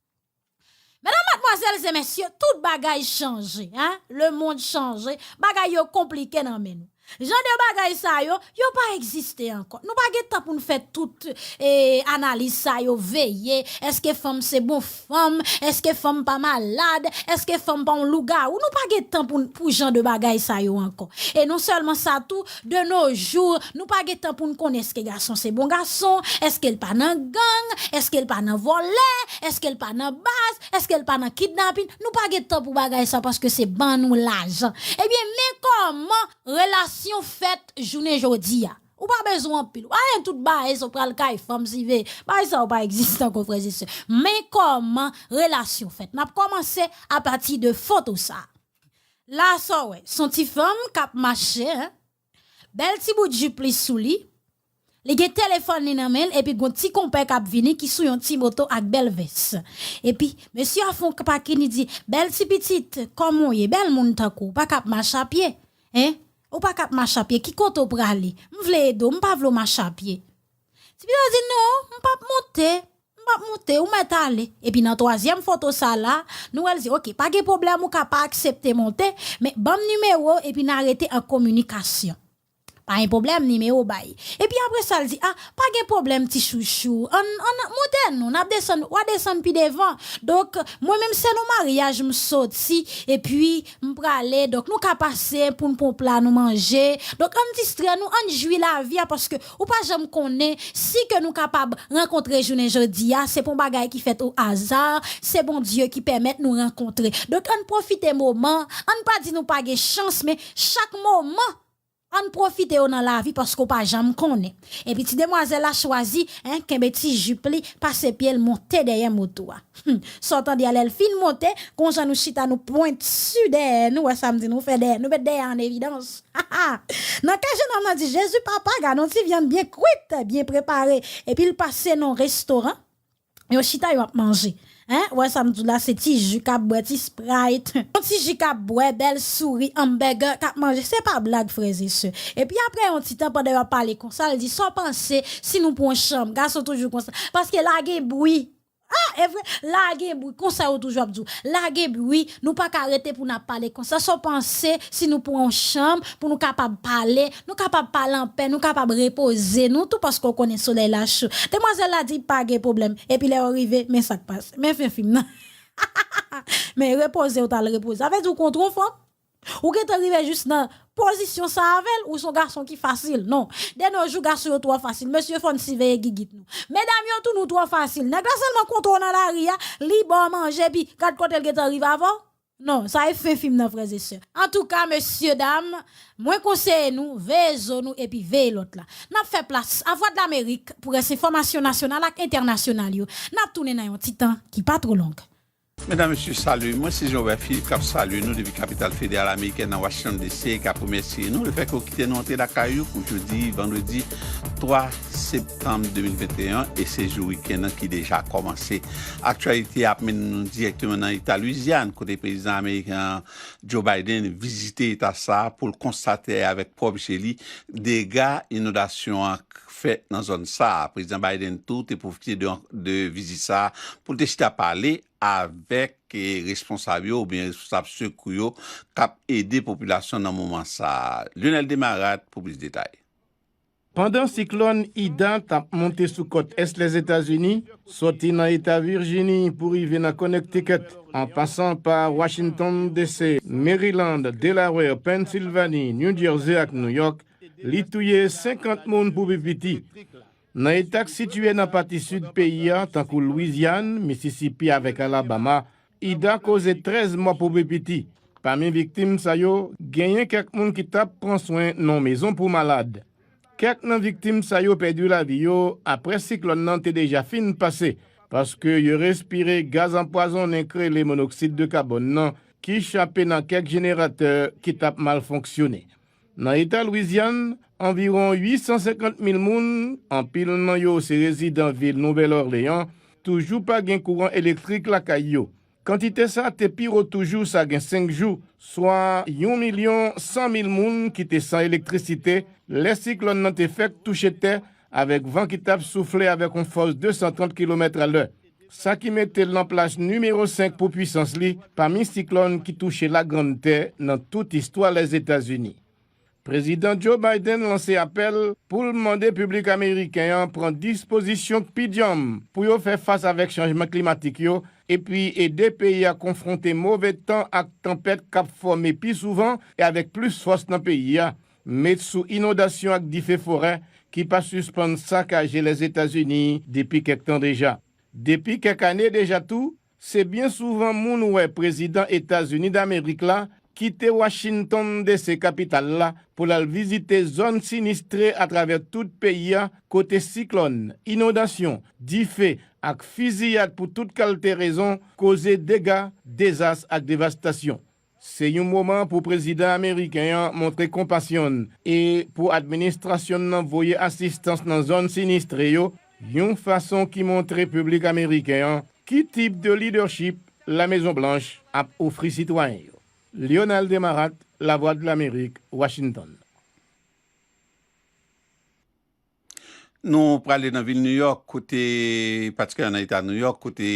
Medam, madmwazèl e mesye, tout bagay chanje, hein? Le monde chanje, bagay yo konplike nan men nou. Jan de bagay sa yo, yo pa egziste ankò. Nou pa gen tan pou n fè tout eh, analiz sa yo, veye, èske fanm se bon fanm, èske fanm pa malad, èske fanm pa yon lougawou. Nou pa gen tan pou, pou jan de bagay sa yo ankò. E non sèlman sa tou, de nos jours, nou pa gen tan pou n konnen èske gason se bon gason, èske l pa nan gang, èske l pa nan vòlè, èske l pa nan baz, èske l pa nan kidnapin. Nou pa gen tan pou bagay sa paske se ban nou lajan. Ebyen, men kòman relasyon fèt jounen jodi a. Ou pa bezwen anpil. Ou pa gen tout bagay sa w pral kay fanm sive. Bagay sa yo pa egziste ankò, frè e sè. Men kòman relasyon fèt. N ap kòmanse apati de foto sa. La sa w wè, se yon ti fanm k ap mache, hein. Bèl ti bout jip li sou li. Li gen telefòn li nan men l, epi gon ti konpè k ap vini ki sou yon ti moto ak bèl vès. Epi, mesye a fè yon pakin, li di, bèl ti pitit, kòman w ye? Bèl moun tankou w, pa ka ap mache a pye. Hein? Ou pa ka ap mache a pye, ki kote w prale? M vle ede w, m pa vle w mache a pye. Ti pitit la di, non, m p ap monte, m p ap monte, ou mèt ale. Epi nan twazyèm foto sa la, nou wè l di, oke, pa gen pwoblèm, ou ka pa aksepte monte, men ban m nimewo w, epi n a rete an kominikasyon. Pa gen pwoblèm, nimewo w bay. Epi apre sa, l di, a, pa gen pwoblèm, ti chouchou. Ann, ann monte nou, n ap desann, w a desann pi devan. Donk, mwen menm, se nan maryaj m soti, epi m prale. Donk, nou ka pase pou n pran pla nou manje. Donk, ann distrè nou, ann jwi lavi a, paske ou pa janm konnen si ke nou kapab rankontre jounen jodi a, se pa yon bagay ki fèt o aza, se Bondye ki pèmèt nou rankontre. Donk, ann pwofite moman, ann pa di nou pa gen chans, men chak moman, ann pwofite yo nan lavi paske w pa janm konnen. Epi ti demwazèl la chwazi, en, kenbe ti jip li, pase pye l, monte dèyè moto a. Hmm, sa w tande a lè l fin monte, konsa nou chita, nou pwenti dèyè nou, wè sa m di nou fè dèyè, nou met dèyè an evidans. Nan ka jenòm nan di, Jezi papa, gade yon ti vyann byen kwit, byen prepare. Epi l pase nan restoran, yo chita, yo ap manje. Hein? Wè sa m di w la, se ti ji k ap bwè, ti Sprite. Yon ti ji k ap bwè, bèl souri, hamburger k ap manje. Se pa blag, frè e sè. Epi apre yon ti tan, pandan yo ap pale konsa, l di, sa w panse si nou pran yon chanm? Gason toujou konsa. Paske la gen bri. Ah, e vre, la gen bri. Konsa yo toujou ap di w. La gen bri, nou pa ka rete pou n ap pale konsa. Sa w panse si nou pran yon chanm pou nou kapab pale, nou kapab pale anpè, nou kapab repoze nou tou paske w konnen solèy la cho. Demwazèl la di pa gen pwoblèm. Epi lè yo rive, men sa k pase. Men fen fim nan. Men repoze w t al repoze. Sa vle di w kon tro fanm. Ou gentan rive jis nan pozisyon sa avè l, ou se yon gason ki fasil. Non. De no jou, gason yo twò fasil. Mesye, fò n siveye gigit nou. Medam yo tou, nou twò fasil. Nèg la sèlman kontre w nan lari a, li ba w manje, epi gad kote l gentan rive avè w. Non, sa e fen fim nan, frè e sè. Antouka, mesye dam, mwen konseye nou, veye zo nou epi veye lòt la. N ap fè plas a Vwadlamerik pou rès enfòmasyon nasyonal ak entènasyonal yo. N ap tounen nan yon ti tan ki pa twò long. Medam, mesye, salu. Mwen se Jean Robert Philippe k ap salye nou depi kapital federal amerikèn nan Washington D C e k ap remèsye nou lefètke w kite nou antre lakay ou pou jodi, vandredi twa septanm de mil venteyen, e se jou wikenn nan ki deja kòmanse. Aktyalite a ap mennen nou dirèkteman nan eta Lwizyàn, kote prezidan ameriken an, Joe Biden, vizite eta sa a pou l konstate avèk pwòp je li dega inondasyon an k fèt nan zòn sa a. Prezidan Biden tou te pwofite de, de vizit sa a pou l te chita pale avèk, eh, responsab yo oubyen responsab sekou yo k ap ede popilasyon nan moman sa a. Lionel Demarat pou plis detay. Pandan siklòn Ida t ap monte sou kòt ès Lèzetazini, sòti nan eta Virjini pou rive nan Connecticut, an pasan pa Washington D C, Maryland, Delaware, Pennsylvanie, New Jersey ak New York, li touye senkant moun pou pi piti. Nan eta k sitiye nan pati sid peyi a, tankou Lwizyàn, Misisipi avèk Alabama, Ida koze trèz mò pou pi piti. Pami viktim sa yo, genyen kèk moun ki t ap pran swen nan yon mezon pou malad. Kèk nan viktim sa yo pèdi lavi yo apre siklòn nan te deja fin pase, paske yo respire gaz anpwazonnen k rele monoksid de kabòn nan, ki chape nan kèk jeneratè ki t ap mal fonksyone. Nan eta Lwizyàn, anviwon uit san senkant mil moun, anpil nan yo se rezidan vil Nouvèl Òleyan, toujou pa gen kouran elektrik lakay yo. Kantite sa te pi wo toujou sa gen senk jou, swa yon milyon san mil moun ki te san elektrisite lè siklòn nan te fèk touche tè, avèk van ki t ap soufle avèk yon fòs de san trant kilomèt alè. Sa ki mete l nan plas nimewo senk pou pwisans li pami siklòn ki touche Lagrann Tè nan tout istwa Lèzetazini. Prezidan Joe Biden lanse apèl pou l mande piblik ameriken an pran dispozisyon k pi djanm pou yo fè fas avèk chanjman klimatik yo, epi ede peyi a konfwonte move tan ak tanpèt k ap fòme pi souvan e avèk plis fòs nan peyi a, met sou inondasyon ak dife forè ki pa sispann sakaje Lèzetazini depi kèk tan deja. Depi kèk ane deja tou, se byen souvan moun wè prezidan Etazini Damerik la kite Washington D C, kapital la, pou l al vizite zòn sinistre atravè tout peyi a, kote siklòn, inondasyon, dife ak fiziyad pou tout kalte rezon koze dega, dezas ak devastasyon. Se yon moman pou prezidan ameriken an montre konpasyon l e pou administrasyon l nan voye asistans nan zòn sinistre yo, yon fason ki montre piblik ameriken an ki tip de lidèchip Lamezon Blanch ap ofri sitwayen yo. Lionel Demarat, Lavwadlamerik, Washington. Nou prale nan vil New York, kote, patikilyèman nan eta New York, kote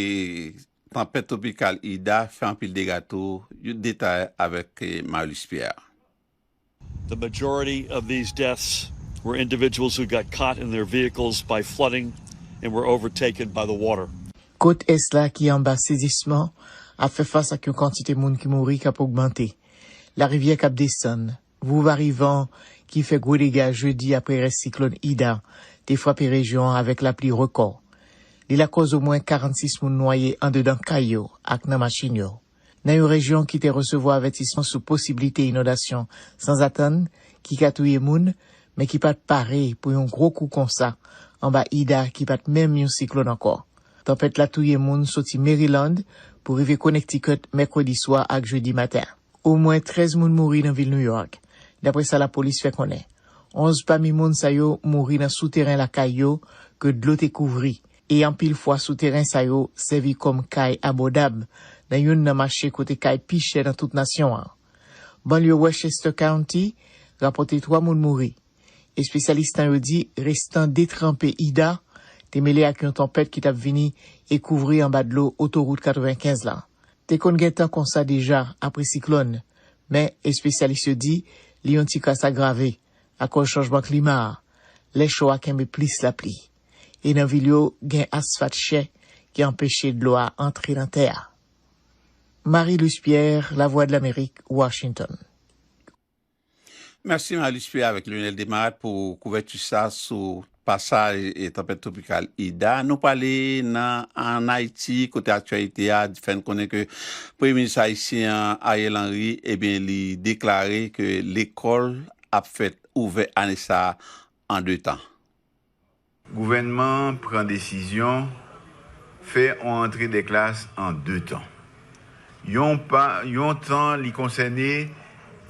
tanpèt twopikal Ida fè anpil dega tou. Detay avèk, eh, Marlus Pierre. The majority of these deaths were individuals who got caught in their vehicles by flooding and were overtaken by the water. Kot ès la ki anba sezisman ap fè fas ak yon kantite moun ki mouri k ap ogmante. Larivyè k ap desann, vouv arivan ki fè gwo dega jedi apre rès siklòn Ida te frape rejyon an avèk lapli rekò. Li lakòz omwen karannsis moun nwaye andedan kay yo ak nan machin yo. Nan yon rejyon ki te resevwa avètisman sou posiblite inondasyon sanzatann ki ka touye moun, men ki pa t pare pou yon gwo kou konsa anba Ida ki pa t menm yon siklòn ankò. Tanpèt la touye moun soti Maryland pou rive Connecticut mèkredi swa ak jedi maten. Omwen trèz moun mouri nan vil New York, dapre sa lapolis fè konnen. Onz pami moun sa yo mouri nan souteren lakay yo ke dlo te kouvri, e anpil fwa souteren sa yo sèvi kòm kay abòdab nan youn nan mache kote kay pi chè nan tout nasyon an. Banlye Westchester County rapòte twa moun mouri. Espesyalis lan yo di restan detranpe Ida te mele ak yon tanpèt ki t ap vini e kouvri anba dlo otowout katrevenkenz la. Te konn gen tan konsa deja apre siklòn, men espesyalis yo di li yon ti kras agrave akòz chanjman klima a, lè cho a kenbe plis lapli. E nan vil yo, gen asfat chè ki anpeche dlo a antre nan tè a. Marie Luce Pierre, Lavwadlamerik, Washington. Mèsi Marie Luce Pierre avèk Lionel Desmarattes pou kouvèti sa sou pasaj e tanpèt twopikal Ida. Nou prale nan ann Ayiti, kote aktyalite a fè n konnen ke Premye Minis ayisyen an, Ariel Henry, ebyen, li deklare ke lekòl ap fèt ouvè ane sa a an de tan. Gouvènman an pran desizyon fè on rantre dè klas an de tan. Yon pa, yon tan li konsène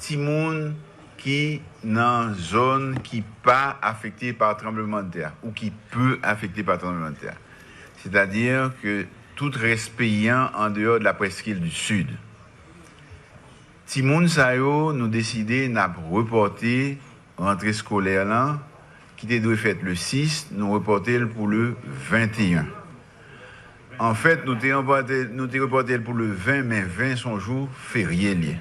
timoun ki nan zòn ki pa afekte pa tranblemanntè ou ki pe afekte pa tranblemanntè. Sètadi ke tout rès peyi an andeyò de la prèskil di sid. Timoun sa yo, nou deside n ap repòte rantre eskolè lan, ki te dwe fèt le sis, nou repòte l pou le venteyen. Anfèt, nou te repòte, nou te repòte l pou le ven, men ven se yon jou ferye l ye.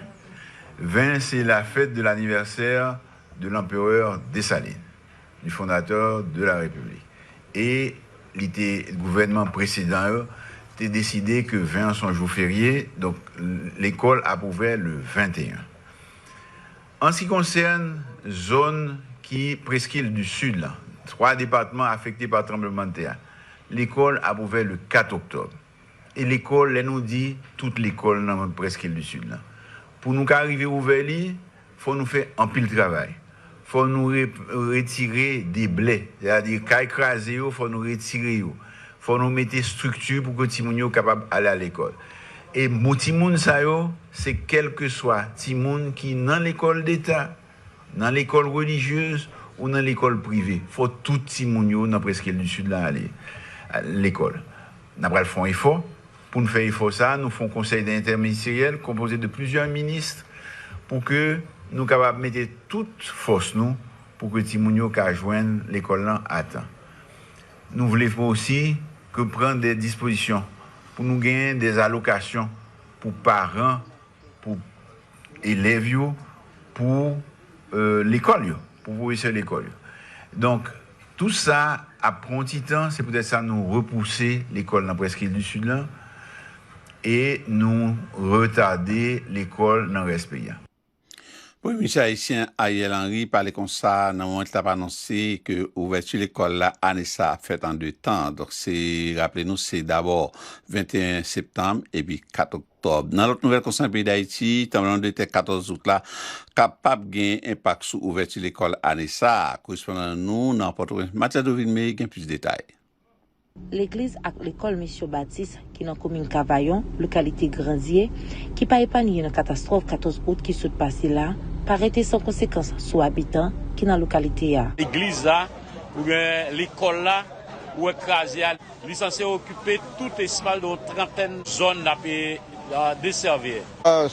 Ven se la fête de l'anniversaire de l'empereur Dessalines, du fondateur de la République. E li te, gouvènman presedan yo te deside ke ven an se yon jou ferye, donk lekòl ap ouvè le venteyen. An se ki konsène zòn ki preskil di sid lan, twa depatman afekte pa tranblemanntè a, lekòl ap ouvè le kat oktòb. E lekòl, lè nou di tout lekòl nan preskil di sid lan, pou nou ka rive ouvè li, fò nou fè anpil travay. Fò nou re, retire deblè, sètadi kay kraze yo, fò nou retire yo. Fò nou mete estrikti pou ke timoun yo kapab ale a lekòl. E mo timoun sa yo, se kèlkeswa timoun ki nan lekòl deta, nan lekòl relijyez ou nan lekòl prive. Fò tout timoun yo nan preskil di sid lan ale lekòl. N ap pral fè yon efò. Pou n fè efò sa a, nou fè yon konsèy entèministeryèl konpoze de plizyè minis pou ke nou kapab mete tout fòs nou pou ke timoun yo ka jwenn lekòl lan a tan. Nou vle osi ke pran de dispozisyon pou nou genyen de alokasyon pou paran, pou elèv yo, pou lekòl yo, pou pwofesè lekòl yo. Donk, tou sa ap pran yon ti tan, se poutèt sa nou repouse lekòl nan preskil di sid lan e nou retade lekòl nan rès peyi a. Premye minis ayisyen Ariel Henry pale konsa nan moman li t ap anonse ke ouvèti lekòl la ane sa a ap fèt an de tan. Donk, se, raple nou, se dabò venteyen septanm epi kat oktòb. Nan lòt nouvèl konsène peyi Dayiti, tranblemanntè katòz out la kapab gen enpak sou ouvèti lekòl ane sa a. Korespondan nou nan Pòtoprens, Matiado Vilmé, gen plis detay. Legliz ak lekòl Misyon Batis ki nan komin Kavayon, lokalite Granzye, ki pa epanye nan katastwòf katòz out ki sot pase la, pa rete san konsekans sou abitan ki nan lokalite a. Legliz la, oubyen lekòl la, ou wè kraze a, li sanse okipe tout espas de yon trantèn zòn n ap desèvi.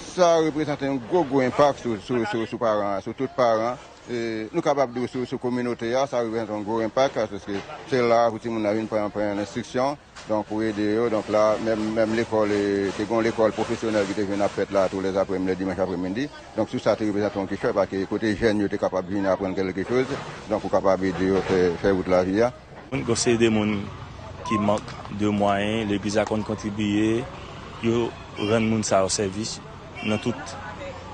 Sa reprezante yon gwo gwo enpak sou, sou, sou, sou paran, sou tout paran. E, nou kapab di w sou, sou kominote a, sa reprezante yon gwo enpak, paske se la pou timoun nan vin pran, pran enstriksyon, donk pou ede yo. Donk la, menm, menm lekòl, e, te gen yon lekòl pwofesyonèl ki te vin ap fèt la tou lè aprèmidi, dimanch aprèmidi. Donk tout sa te reprezante yon kichòy, paske kote jèn yo te kapab vin aprann kèlke choz, donk pou kapab ede yo fè, fè wout lavi a. Moun, gon seri de moun ki mank de mwayen, legliz la konn kontribiye, yo rann moun sa yo sèvis nan tout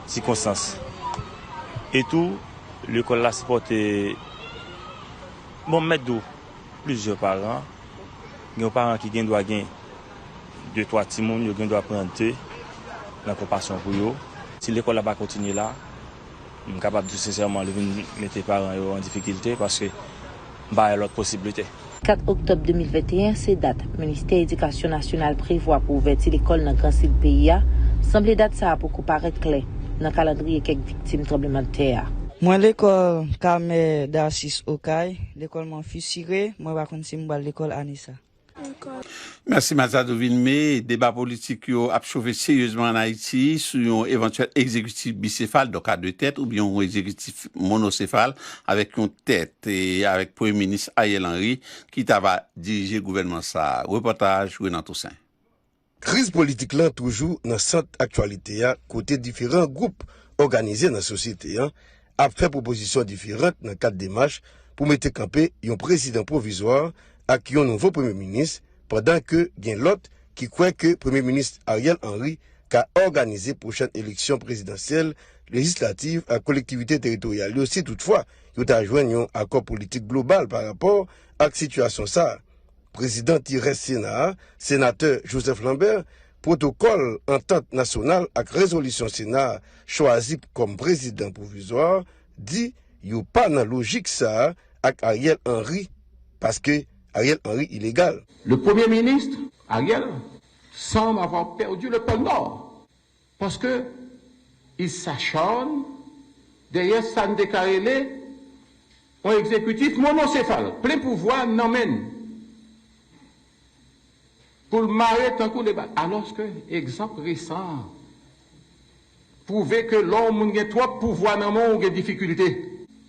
sikonstans. E tou, lekòl la sipòte, bon, m mèt di w, plizyè paran. Gen yon paran ki gen dwa gen de, twa timoun, yo gen dwa pran de nan konpasyon pou yo. Si lekòl la pa kontinye la, m kapab di w sensèman, li vin mete paran yo an difikilte paske m pa wè lòt posiblite. Kat oktòb de mil venteyen se dat Ministè Edikasyon Nasyonal prevwa pou ouvèti lekòl nan Gran Sid peyi a, sanble dat sa a poko parèt klè nan kalandriye kèk viktim tranblemanntè a. Mwen lekòl Carmel Darcis Okay, lekòl mwen fisire, mwen pa konn si m pral lekòl ane sa. Mèsi Mazado Vilmé. Deba politik yo ap chofe seryezman ann Ayiti sou yon evantyèl egzekitif bisefal, donk a de tèt, oubyen yon egzekitif monosefal avèk yon tèt, e avèk Premye Minis Ariel Henry ki ta va dirije gouvènman sa a. Repòtaj Renan Toussaint. Kriz politik lan toujou nan sant aktyalite a kote diferan gwoup òganize nan sosyete an ap fè pwopozisyon diferan nan kad demach pou mete kanpe yon prezidan pwovizwa ak yon nouvo premye minis, pandan ke gen lòt ki kwè ke premye minis Ariel Henry ka òganize pwochèn eleksyon prezidansyèl, lejislatif ak kolektivite teritoryal yo si toutfwa yo ta jwenn yon akò politik global pa rapò ak sitiyasyon sa a. Prezidan ti rès Sena a, Senatè Joseph Lambert, pwotokòl antant nasyonal ak rezolisyon Sena a chwazi kòm prezidan pwovizwa, di yo pa nan lojik sa a ak Ariel Henry, paske Ariel Henry ilegal. Le Premier ministre, Ariel, semble avoir perdu le pôle Nord. Paske il s'acharne dèyè sa n te ka rele yon egzekitif monosefal, plen pouvwa nan men n, pou l mare tankou de bal. Alòske egzanp resan an pwouve ke lè yon moun gen twòp pouvwa nan men w, ou gen difikilte.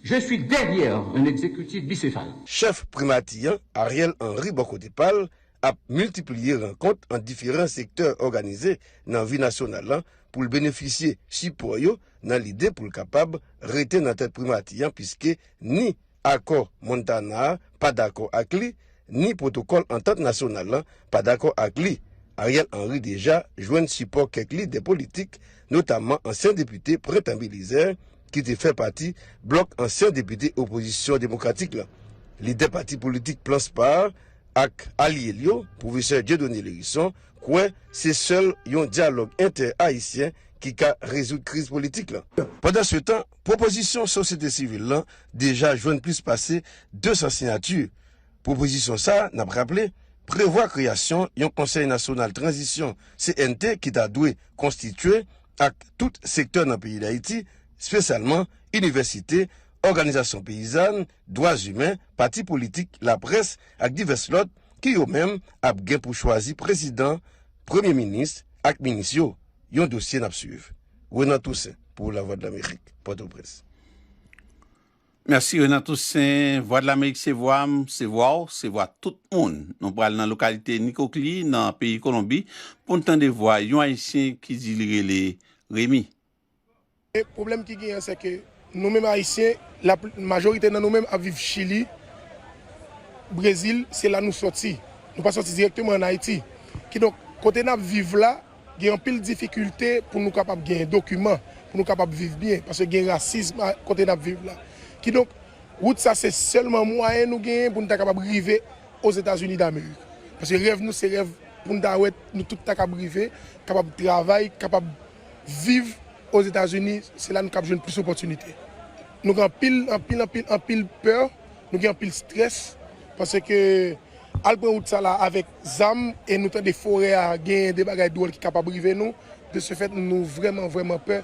Je suis derrière un exécutif bicéphale. Chèf primati an, Ariel Henry, bò kote pa l, ap miltipliye rankont ant diferan sektè òganize nan vi nasyonal lan pou l benefisye sipò yo nan lide pou l kapab rete nan tèt primati an, piske ni akò Montana a pa dakò ak li, ni pwotokòl antant nasyonal lan pa dakò ak li. Ariel Henry deja jwenn sipò kèk lidè politik, notamman ansyen depite Prentan Belizaire, ki te fè pati blòk ansyen depite opozisyon demokratik lan. Lidè pati politik Plan Spa a ak alye l yo, pwofesè Dieudonné Lherisson, kwè se sèl yon dyalòg entè-ayisyen ki ka rezoud kriz politik lan. Pandansetan, pwopozisyon sosyete sivil lan deja jwenn plis pase de san siyati. Pwopozisyon sa a, n ap raple, prevwa kreyasyon yon Konsèy Nasyonal Tranzisyon, C N T, ki ta dwe konstitye ak tout sektè nan peyi Dayiti, espesyalman inivèsite, òganizasyon peyizàn, dwa imen, pati politik, laprès ak divès lòt ki yo menm ap gen pou chwazi prezidan, premye minis ak minis yo. Yon dosye n ap swiv. Renan Toussaint pou Lavwadlamerik, Pòtoprens. Mèsi Renan Toussaint. Vwadlamerik se vwa m, se vwa w, se vwa tout moun. Nou pral nan lokalite Nikokli, nan peyi Kolonbi, pou n tande vwa yon Ayisyen ki di li rele Remy. E pwoblèm ki genyen, se ke nou menm Ayisyen, la, majorite nan nou menm ap viv Chili, Brezil, se la nou sòti. Nou pa sòti dirèkteman ann Ayiti. Kidonk, kote n ap viv la, gen anpil difikilte pou nou kapab genyen dokiman, pou nou kapab viv byen, paske gen rasism kote n ap viv la. Kidonk, wout sa se sèlman mwayen nou genyen pou n ta kapab rive Ozetazini Damerik. Paske rèv nou se rèv pou n ta wè nou tout ta kab rive, kapab travay, kapab viv Ozetazini, se la nou kab jwenn plis opòtinite. Nou gen anpil, anpil, anpil, anpil pè, nou gen anpil strès, paske al pran wout sa la avèk zam e nou tande forè a genyen de bagay dwòl ki kapab rive nou, de ce fait nou vrèman, vrèman pè,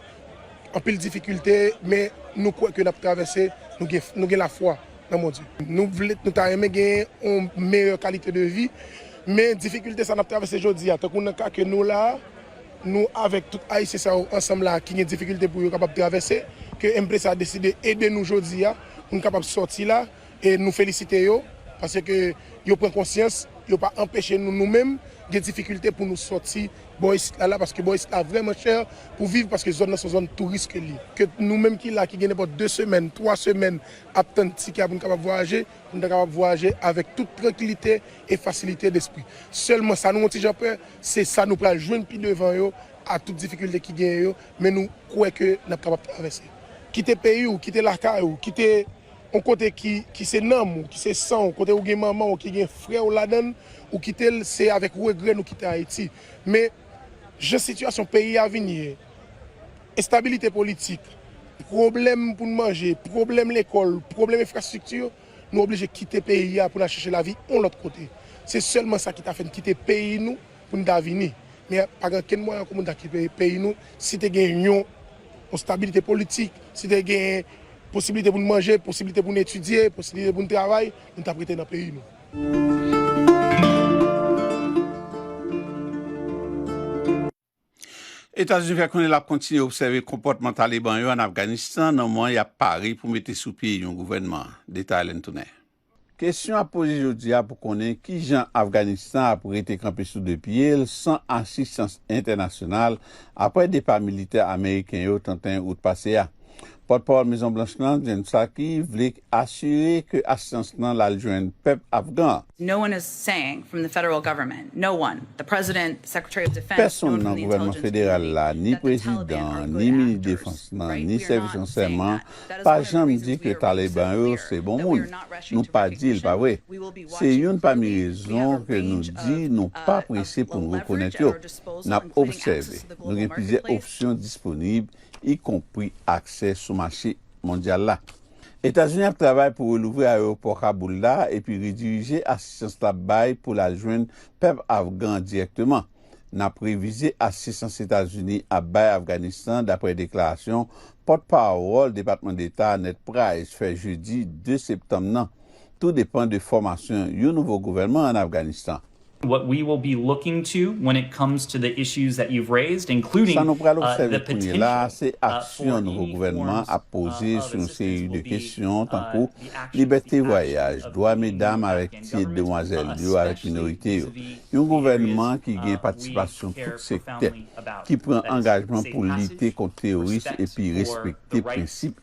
anpil difikilte, men nou kwè ke n ap travèse, nou gen, nou gen lafwa nan Bondye. Nou vle, nou ta renmen gen yon meyè kalite de vi, men difikilte sa n ap travèse jodi a, tankou nan ka ke nou la a, nou avèk tout Ayisyen sa yo ansanm la ki gen difikilte pou yo kapab travèse, Ke M P C a deside ede nou jodi a pou n kapab sòti la, e nou felisite yo, paske yo pran konsyans, yo pa anpeche nou, nou menm, gen difikilte pou nou sòti bò isit la, la, paske bò isit la vrèman chè pou viv, paske zòn nan se yon zòn touris ke li. Ke nou menm ki la, ki gen nenpòt de semèn, twa semèn ap tann tikè a pou n kapab vwayaje, pou n ta kapab vwayaje avèk tout trankilite e fasilite despri. Sèlman sa nou yon ti jan pè, se sa nou pral jwenn pi devan yo, a tout difikilte ki genyen yo, men nou kwè ke n ap kapab travèse. Kite peyi w, kite lakay ou, kite yon kote ki, ki se nanm ou, ki se san w, kote ou gen manman w, ki gen frè w ladan l, ou kite l, se avèk regrè nou kite Ayiti. Men, jan sitiyasyon peyi a vin ye, enstabilite politik, pwoblèm pou n manje, pwoblèm lekòl, pwoblèm enfrastrikti, nou oblije kite peyi a pou n al chèche lavi yon lòt kote. Se sèlman sa ki ta fè n kite peyi nou pou n ta vini. Men pa gen okenn mwayen ankò pou n ta kite peyi nou si te gen yon, yon stabilite politik, si te gen posiblite pou n manje, posiblite pou n etidye, posiblite pou n travay, nou t ap rete nan peyi nou. Etazini fè konnen l ap kontinye obsève konpòtman Taliban yo ann Afganistan nan moman y ap pare pou mete sou pye yon gouvènman. Detay la n tounen. Kesyon ap poze jodi a pou konnen kijan Afganistan ap rete kanpe sou de pye l san asistans entènasyonal apre depa militè ameriken yo trannteyen out pase a. Pòtpawòl Mezon Blanch lan, Jen Psaki, vle asire ke asistans lan l al jwenn pèp afgan an. No one is saying from the federal government, no one, the president, secretary of defense, no one from the intelligence community, that the Taliban are good actors, right? We are not saying that. Pèsonn nan gouvènman federal la, ni prezidan, ni minis defans lan, ni sèvis ransèyman pa janm di ke Taliban yo se bon moun. Nou pa di l, pa vre? Se youn pami rezon ke nou di nou pa prese pou n rekonèt yo. N ap obsève. Nou gen plizyè opsyon disponib, ikonpri aksè sou mache mondyal la. Etazini ap travay pou relouvri ayewopò Kaboul la epi redirije asistans l ap bay pou l al jwenn pèp afgan an dirèkteman. N ap revize asistans Etazini ap bay Afganistan, dapre deklarasyon pòtpawòl Depatman Deta Ned Price fè jedi de septanm nan. Tou depann de fòmasyon yon nouvo gouvènman ann Afganistan. What we will be looking to when it comes to the issues that you've raised, including, uh, the potential, uh, for a new forms of, uh, assistance will be, uh, the active action of the Afghan community vis-à-vis of the, uh, American government, vis-à-vis of the, uh, the Care for Family, about that is a positive, uh, respect for the rights of,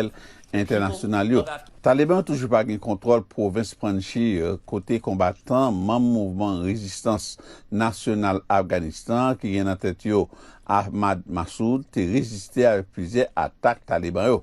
uh, Taliban yo toujou pa gen kontwòl pwovens Panjshir, kote konbatan, manm mouvman rezistans nasyonal Afganistan ki gen nan tèt yo Ahmad Massoud, te reziste avèk plizyè atak Taliban yo.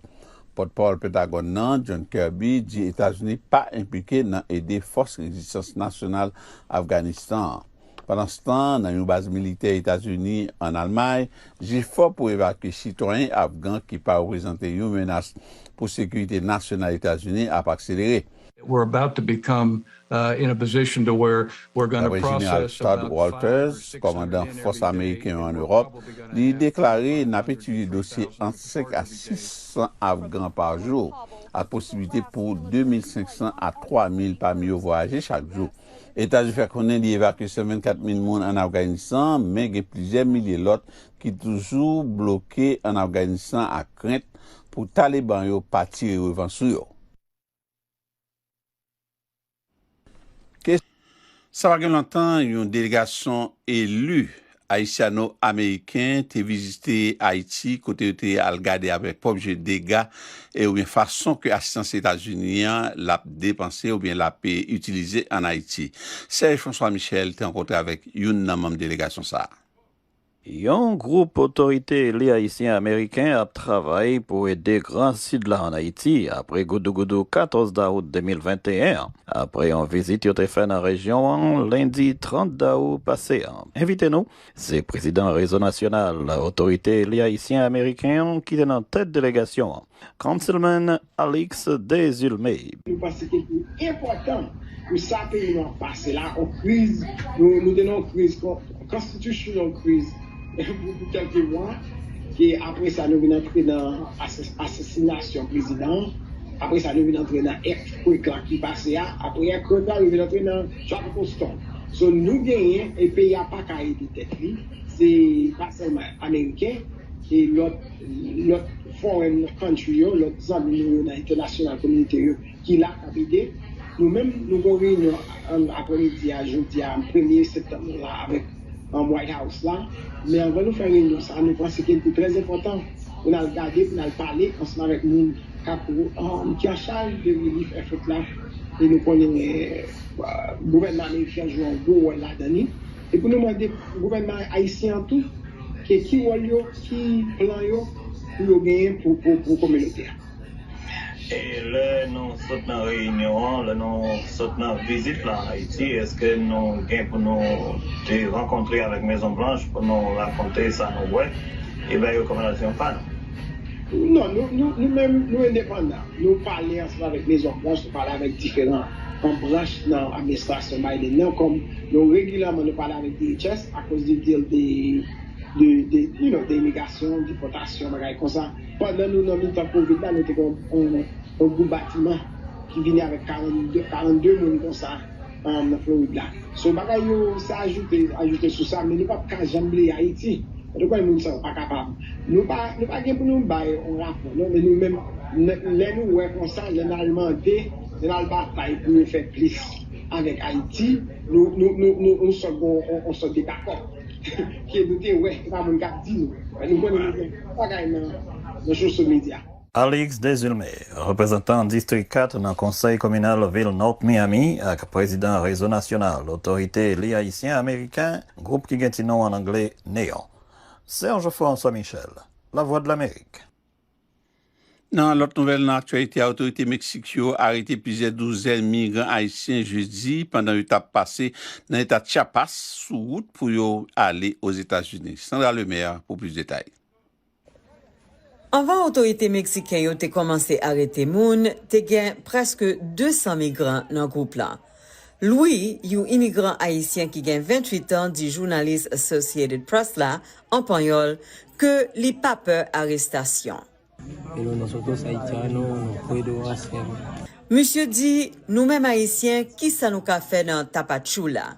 Pòtpawòl Pentagòn nan, John Kirby, di Etazini pa enplike nan ede fòs rezistans nasyonal Afganistan an. Pandanstan, nan yon baz militè Etazini ann Almay, jefò pou evakye sitwayen afgan ki pa reprezante yon menas pou sekirite nasyonal Etazini ap akselere. We're about to become, uh, in a position to where we're gonna Dapre Jeneral process Todd about five or Walters, six hundred kòmandan fòs ameriken yo ann Ewòp, li deklare n ap etidye dosye ant senk a sis san afgan pa jou, ak posiblite pou de mil senk san a twa mil pami yo vwayaje chak jou. Etazini fè konnen li evakye san vennkat mil moun ann Afganistan, men gen plizyè milye lòt ki toujou bloke ann Afganistan ak krent pou Taliban yo pa tire revanch sou yo. Sa pa gen lontan, yon delegasyon eli ayisyano-ameriken te vizite Ayiti, kote yo te al gade avèk pwòp je dega e oubyen fason ke asistans Etazini an l ap depanse oubyen l ap, e, itilize ann Ayiti. Serge François Michel te rankontre avèk youn nan manm delegasyon sa a. Yon gwoup otorite eli ayisyen-ameriken ap travay pou ede Gran Sid la ann Ayiti apre goudougoudou katòz dawout de mil venteyen an. Apre yon vizit yo te fè nan rejyon an lendi trant dawout pase an. Envite nou, se prezidan Rezo Nasyonal Otorite Eli Ayisyen Ameriken an ki te nan tèt delegasyon an, Councilman Alix Desulmé. Nou panse ke li enpòtan pou sa peyi nou ap pase la, yon kriz, nou, nou te nan yon kriz kon-, constitutional kriz pou, pou kèlke mwa, ke apre sa nou vin antre nan ases-, asesinasyon prezidan an, apre sa nou vin antre nan earthquake la ki pase a, apre earthquake la nou vin antre nan tropical storm. So nou genyen, e peyi a pa ka ede tèt li, se pa sèlman ameriken, e lòt, lòt foreign country yo, lòt zanmi nou yo nan entènasyonal, kominote yo ki la k ap ede. Nou menm, nou gen yon reyinyon an aprèmidi a, jodi a, premye septanm nan la, avèk, um, White House la. Men anvan nou fè reyinyon sa a, nou panse ke li te trè enpòtan pou n al gade, pou n al pale ansanm avèk moun k ap, um, ki an chaj de relief effort la. E nou konnen, eh, gouvènman ameriken an jwe yon gwo wòl ladan li. E pou nou mande gouvènman ayisyen an tou, ke ki wòl yo, ki plan yo pou yo genyen pou, pou, pou kominote a. E lè nou sot nan reyinyon an, lè nou sot nan vizit la an Ayiti, èske nou gen pou nou te rankontre avèk Mezon Blanch pou nou rakonte sa nou wè e bay rekomandasyon pa nou? Non, nou, nou, nou menm, nou endepandan. Nou pale ansanm avèk Mezon Blanch, nou pale avèk diferan, um, branch nan administrasyon Biden nan, kòm nou regilyèman nou pale avèk D H S akoz de deal de, de, de, you know, de imigrasyon, depòtasyon, bagay konsa. Pandan nou nan mitan kovid la, nou te gen yon, yon, yon gwoup batiman ki vini avèk karannde, karannde moun konsa, um, nan Florid la. So, bagay yo, se ajoute, ajoute sou sa, men nou p ap ka janm bliye Ayiti. Ou konprann, moun sa yo pa kapab. Nou pa, nou pa gen pou nou bay yon rapò, non, men nou menm, n-, lè nou wè konsa, lè n al mande, lè n al batay pou yo fè plis avèk Ayiti, nou, nou, nou, nou, nou sòt gon, on, on sòt de dakò. Ke nou te wè, e pa moun k ap di nou. Men nou konnen nou gen bagay nan, nan social media. Alix Desulme, reprezantan distrik kat nan Konsèy Kominal vil North Miami ak prezidan Rezo Nasyonal Otorite Li Ayisyen Ameriken, gwoup ki gen ti non an angle, neon. Serge François Michel, Lavwadlamerik. Nan lòt nouvèl nan aktyalite a, otorite Meksik yo arete plizyè douzèn migran ayisyen jedi pandan yo t ap pase nan eta Chiapas sou wout pou yo ale Ozetazini. Sandra Lemaire pou plis detay. Anvan otorite meksiken yo te kòmanse arete moun, te gen prèske de san migran nan gwoup la. Louis, yon imigran ayisyen ki gen venntuit an, di jounalis Associated Press la, an panyòl, ke li pa pè arestasyon. Pero nosotros haitianos nos puedo hacer. Misye di, nou menm Ayisyen, kisa nou ka fè nan Tapachula?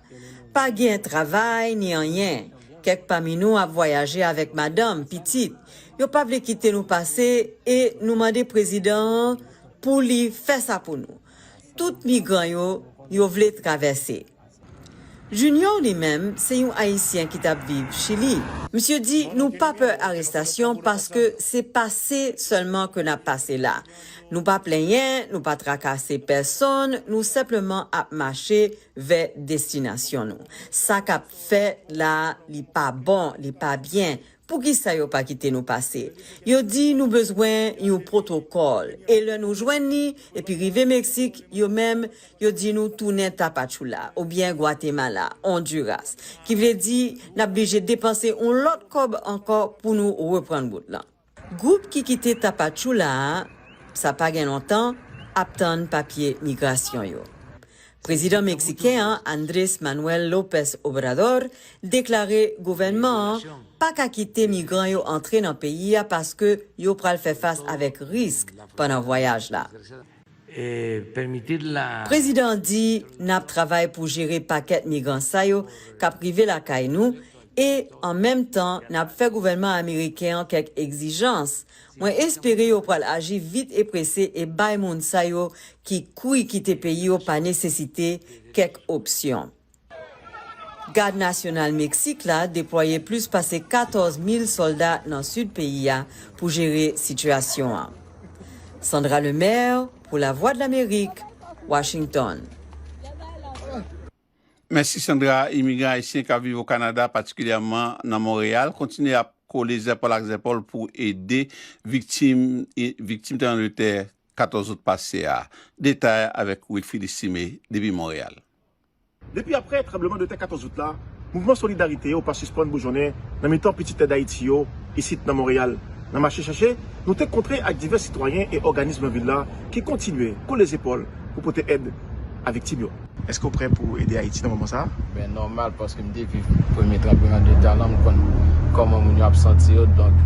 Pa gen travay ni anyen. Kèk pami nou ap vwayaje avèk madanm, pitit. Yo pa vle kite nou pase e nou mande prezidan an pou li fè sa pou nou. Tout migran yo, yo vle travèse. Junior li menm, se yon Ayisyen ki t ap viv Chili. Misye di, nou pa pè arestasyon paske se pase sèlman ke n ap pase la. Nou pa plenyen, nou pa trakase pèsonn, nou senpleman ap mache vè destinasyon nou. Sa k ap fèt la, li pa bon, li pa byen. Poukisa yo pa kite nou pase? Yo di nou bezwen yon pwotokòl. E lè nou jwenn li, epi rive Meksik, yo menm, yo di nou tounen Tapachula, oubyen Gwatemala, Ondiras. Ki vle di, n ap blije depanse yon lòt kòb ankò pou nou reprann wout lan. Gwoup ki kite Tapachula a, sa pa gen lontan, ap tann papye migrasyon yo. Prezidan meksiken an, Andrés Manuel López Obrador, deklare gouvènman an pa ka kite migran yo antre nan peyi a paske yo pral fè fas avèk risk pandan vwayaj la. Eh, permitir la Prezidan an di, n ap travay pou jere pakèt migran sa yo k ap rive lakay nou, e, an menm tan, n ap fè gouvènman ameriken an kèk egzijans. Mwen espere yo pral aji vit e prese e bay moun sa yo ki kouri kite peyi yo pa nesesite kèk opsyon. Gad Nasyonal Meksik la deplwaye plis pase katòz mil sòlda nan sid peyi a pou jere sitiyasyon an. Sandra Lemaire pou Lavwadlamerik, Washington. Mèsi Sandra. Imigran ayisyen k ap viv o Kanada, patikilyèman nan Monreyal, kontinye ap kole zèpòl ak zèpòl pou ede viktim, viktim tranblemanntè katòz out pase a. Detay avèk Wilfrid Estimé depi Monreyal. Depi aprè tranblemanntè katòz out la, mouvman solidarite yo pa sispann boujonnen nan mitan pitit tè Dayiti yo isit nan Monreyal. Nan mache chache, nou te kontre ak divès sitwayen e òganis nan vil la ki kontinye kole zepòl pou pote èd a viktim yo. Èske w prè pou ede Ayiti nan moman sa a? Ben, nòmal, paske m te viv premye tranblemanntè a, m konn kòman moun yo ap santi yo, donk,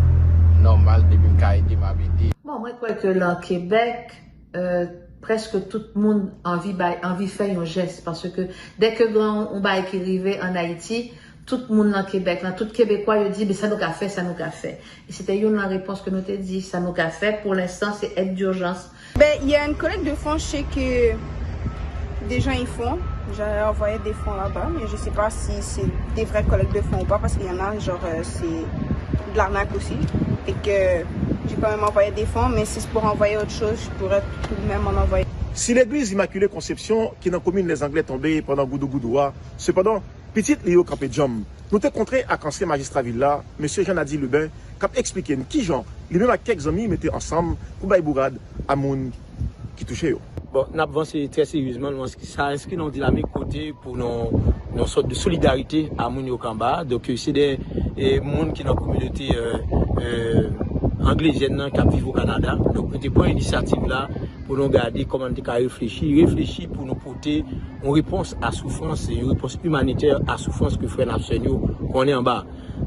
nòmal, depi m ka ede, m ap ede. Bon, mwen kwè ke lan Kebèk, euh, prèske tout moun anvi bay, anvi fè yon jès, paske dèke gen yon, yon bagay ki rive ann Ayiti, Tout moun nan Kebèk, nan tout Kebekwa, yo di, ben, sa nou ka fè, sa nou ka fè. E se te youn nan repons ke nou te di, sa nou ka fè, pou lenstan, se èd dijans. Ben, il y a une collecte de fonds, je sais que des gens y font. J'ai envoyé des fonds là-bas, mais je sais pas si c'est des vraies collectes de fonds ou pas, parce qu'il y en a, genre, euh, c'est de l'arnaque aussi. Et que j'ai quand même envoyé des fonds, mais si c'est pour envoyer autre chose, je pourrais tout de même en envoyer. Si legliz Imakile Konsepsyon, ki nan komin Lèzanglè tonbe pandan goudougoudou a, sepandan, pitit li yo kanpe djanm. Nou te kontre ak ansyen majistra vil la, mesye Jean Nady Lubin, k ap eksplike n kijan li menm ak kèk zanmi mete ansanm pou bay bourad a moun ki touche yo. Bon, n ap vanse trè seryezman, nou enskri, sa enskri nan yon dinamik kote pou nou, nou sòt de solidarite a moun yo k anba. Donk, se de e, moun ki nan kominote e, e, anglejèn nan k ap viv o Kanada. Donk, nou te pran inisyativ la pou nou gade kòman nou te ka reflechi, reflechi pou nou pote yon repons a soufrans, yon repons imanitè a soufrans ke frè n ak sè n yo konnen anba.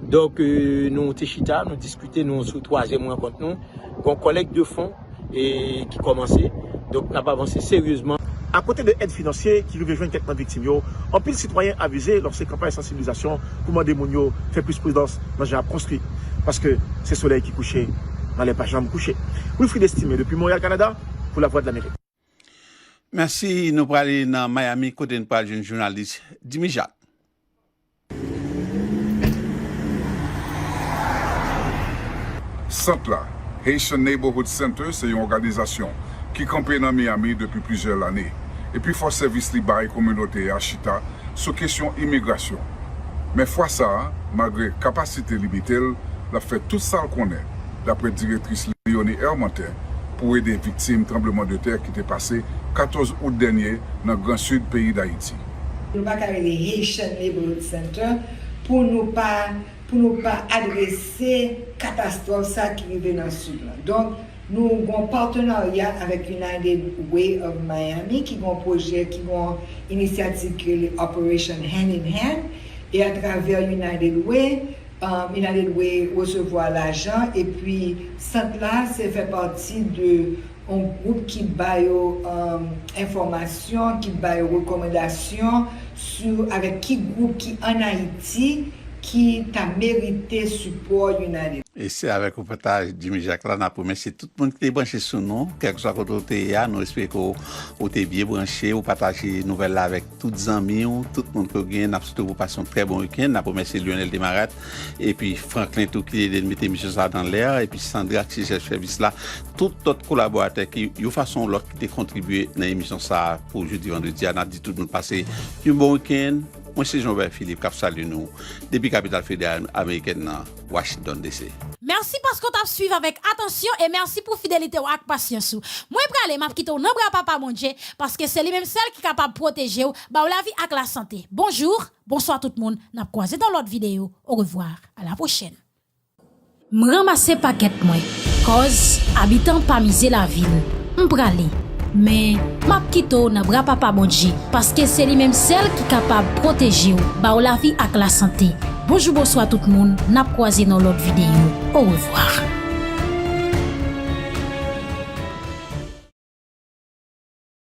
Donk, e, nou te chita, nou diskite, nou sou twazyèm rankont nou, gon kòlèk de fon e, ki kòmanse. Donk, n ap avanse seryezman. Akote de èd finansye ki rive jwenn kèk nan viktim yo, anpil sitwayen avize lanse kanpay sansibilizasyon pou mande moun yo fè plis pridans nan jan y ap konstwi, paske se solèy ki kouche nan lè pa janm kouche. Wilfrid Estimé depi Montréal, Canada, pou Lavwadlamerik. Mèsi. Nou prale nan Miami, kote n pral jwenn jounalis Dimy Jacques. Sant la, Haitian Neighborhood Center, se yon òganizasyon ki kanpe nan Miami depi plizyè lane, epi fòs sèvis li bay kominote a chita sou kesyon imigrasyon. Men fwa sa a, malgre kapasite limite l, l ap fè tout sa l konnen, dapre direktris Léonie Hermantin, pou ede viktim tranblemanntè ki te pase katòz out dènye nan Gran Sid peyi Dayiti. Nou pa ka rele Haitian Neighborhood Center pou nou pa pou nou pa adrese katastwòf sa ki rive nan Sid lan. Donk, nou gon patenarya avèk United Way of Miami ki gon pwojè, ki gon inisyativ ki rele Operation Hand in Hand, e atravè United Way, um, United Way resevwa lajan, epi sant la se fè pati de yon gwoup ki ba yo um, enfòmasyon, ki ba yo rekòmandasyon sou avèk ki gwoup ki ann Ayiti ki ta merite sipò United. E se avèk repotaj Dimy Jacques la, n ap remèsye tout moun ki te branche sou nou, kèlkeswa kote w te ye a, nou espere ke w te byen branche, ou pataje nouvèl la avèk tout zanmi w, tout moun ke w genyen, n ap swete w pou pase yon trè bon wikenn, n ap remèsye Lionel Desmarattes, epi Franklin tou ki te ede n mete emisyon sa a nan lè, epi Sandra ki se chèf sèvis la, tout lòt kolaboratè ki, yon fason ou lòt, ki te kontribye nan emisyon sa a pou jodi vandredi a, n ap di tout moun pase yon bon wikenn. Mwen se Jean Robert Philippe k ap salye nou depi kapital federal amerikèn nan, Washington D C. Mèsi paske w t ap swiv avèk atansyon e mèsi pou fidelite w ak pasyans ou. Mwen prale, m ap kite w nan bra Papa Bondye, paske se li menm sèl ki kapab pwoteje w, ba w lavi ak lasante. Bonjou, bonswa tout moun, n ap kwaze nan lòt videyo. Orevwa, a la pwochèn. M ranmase pakèt mwen, kòz abitan pa mize lavi l. M prale, men m ap kite w nan bra Papa Bondye, paske se li menm sèl ki kapab pwoteje w, ba w lavi ak lasante. Bonjou, bonswa tout moun, n ap kwaze nan lòt videyo. Orevwa.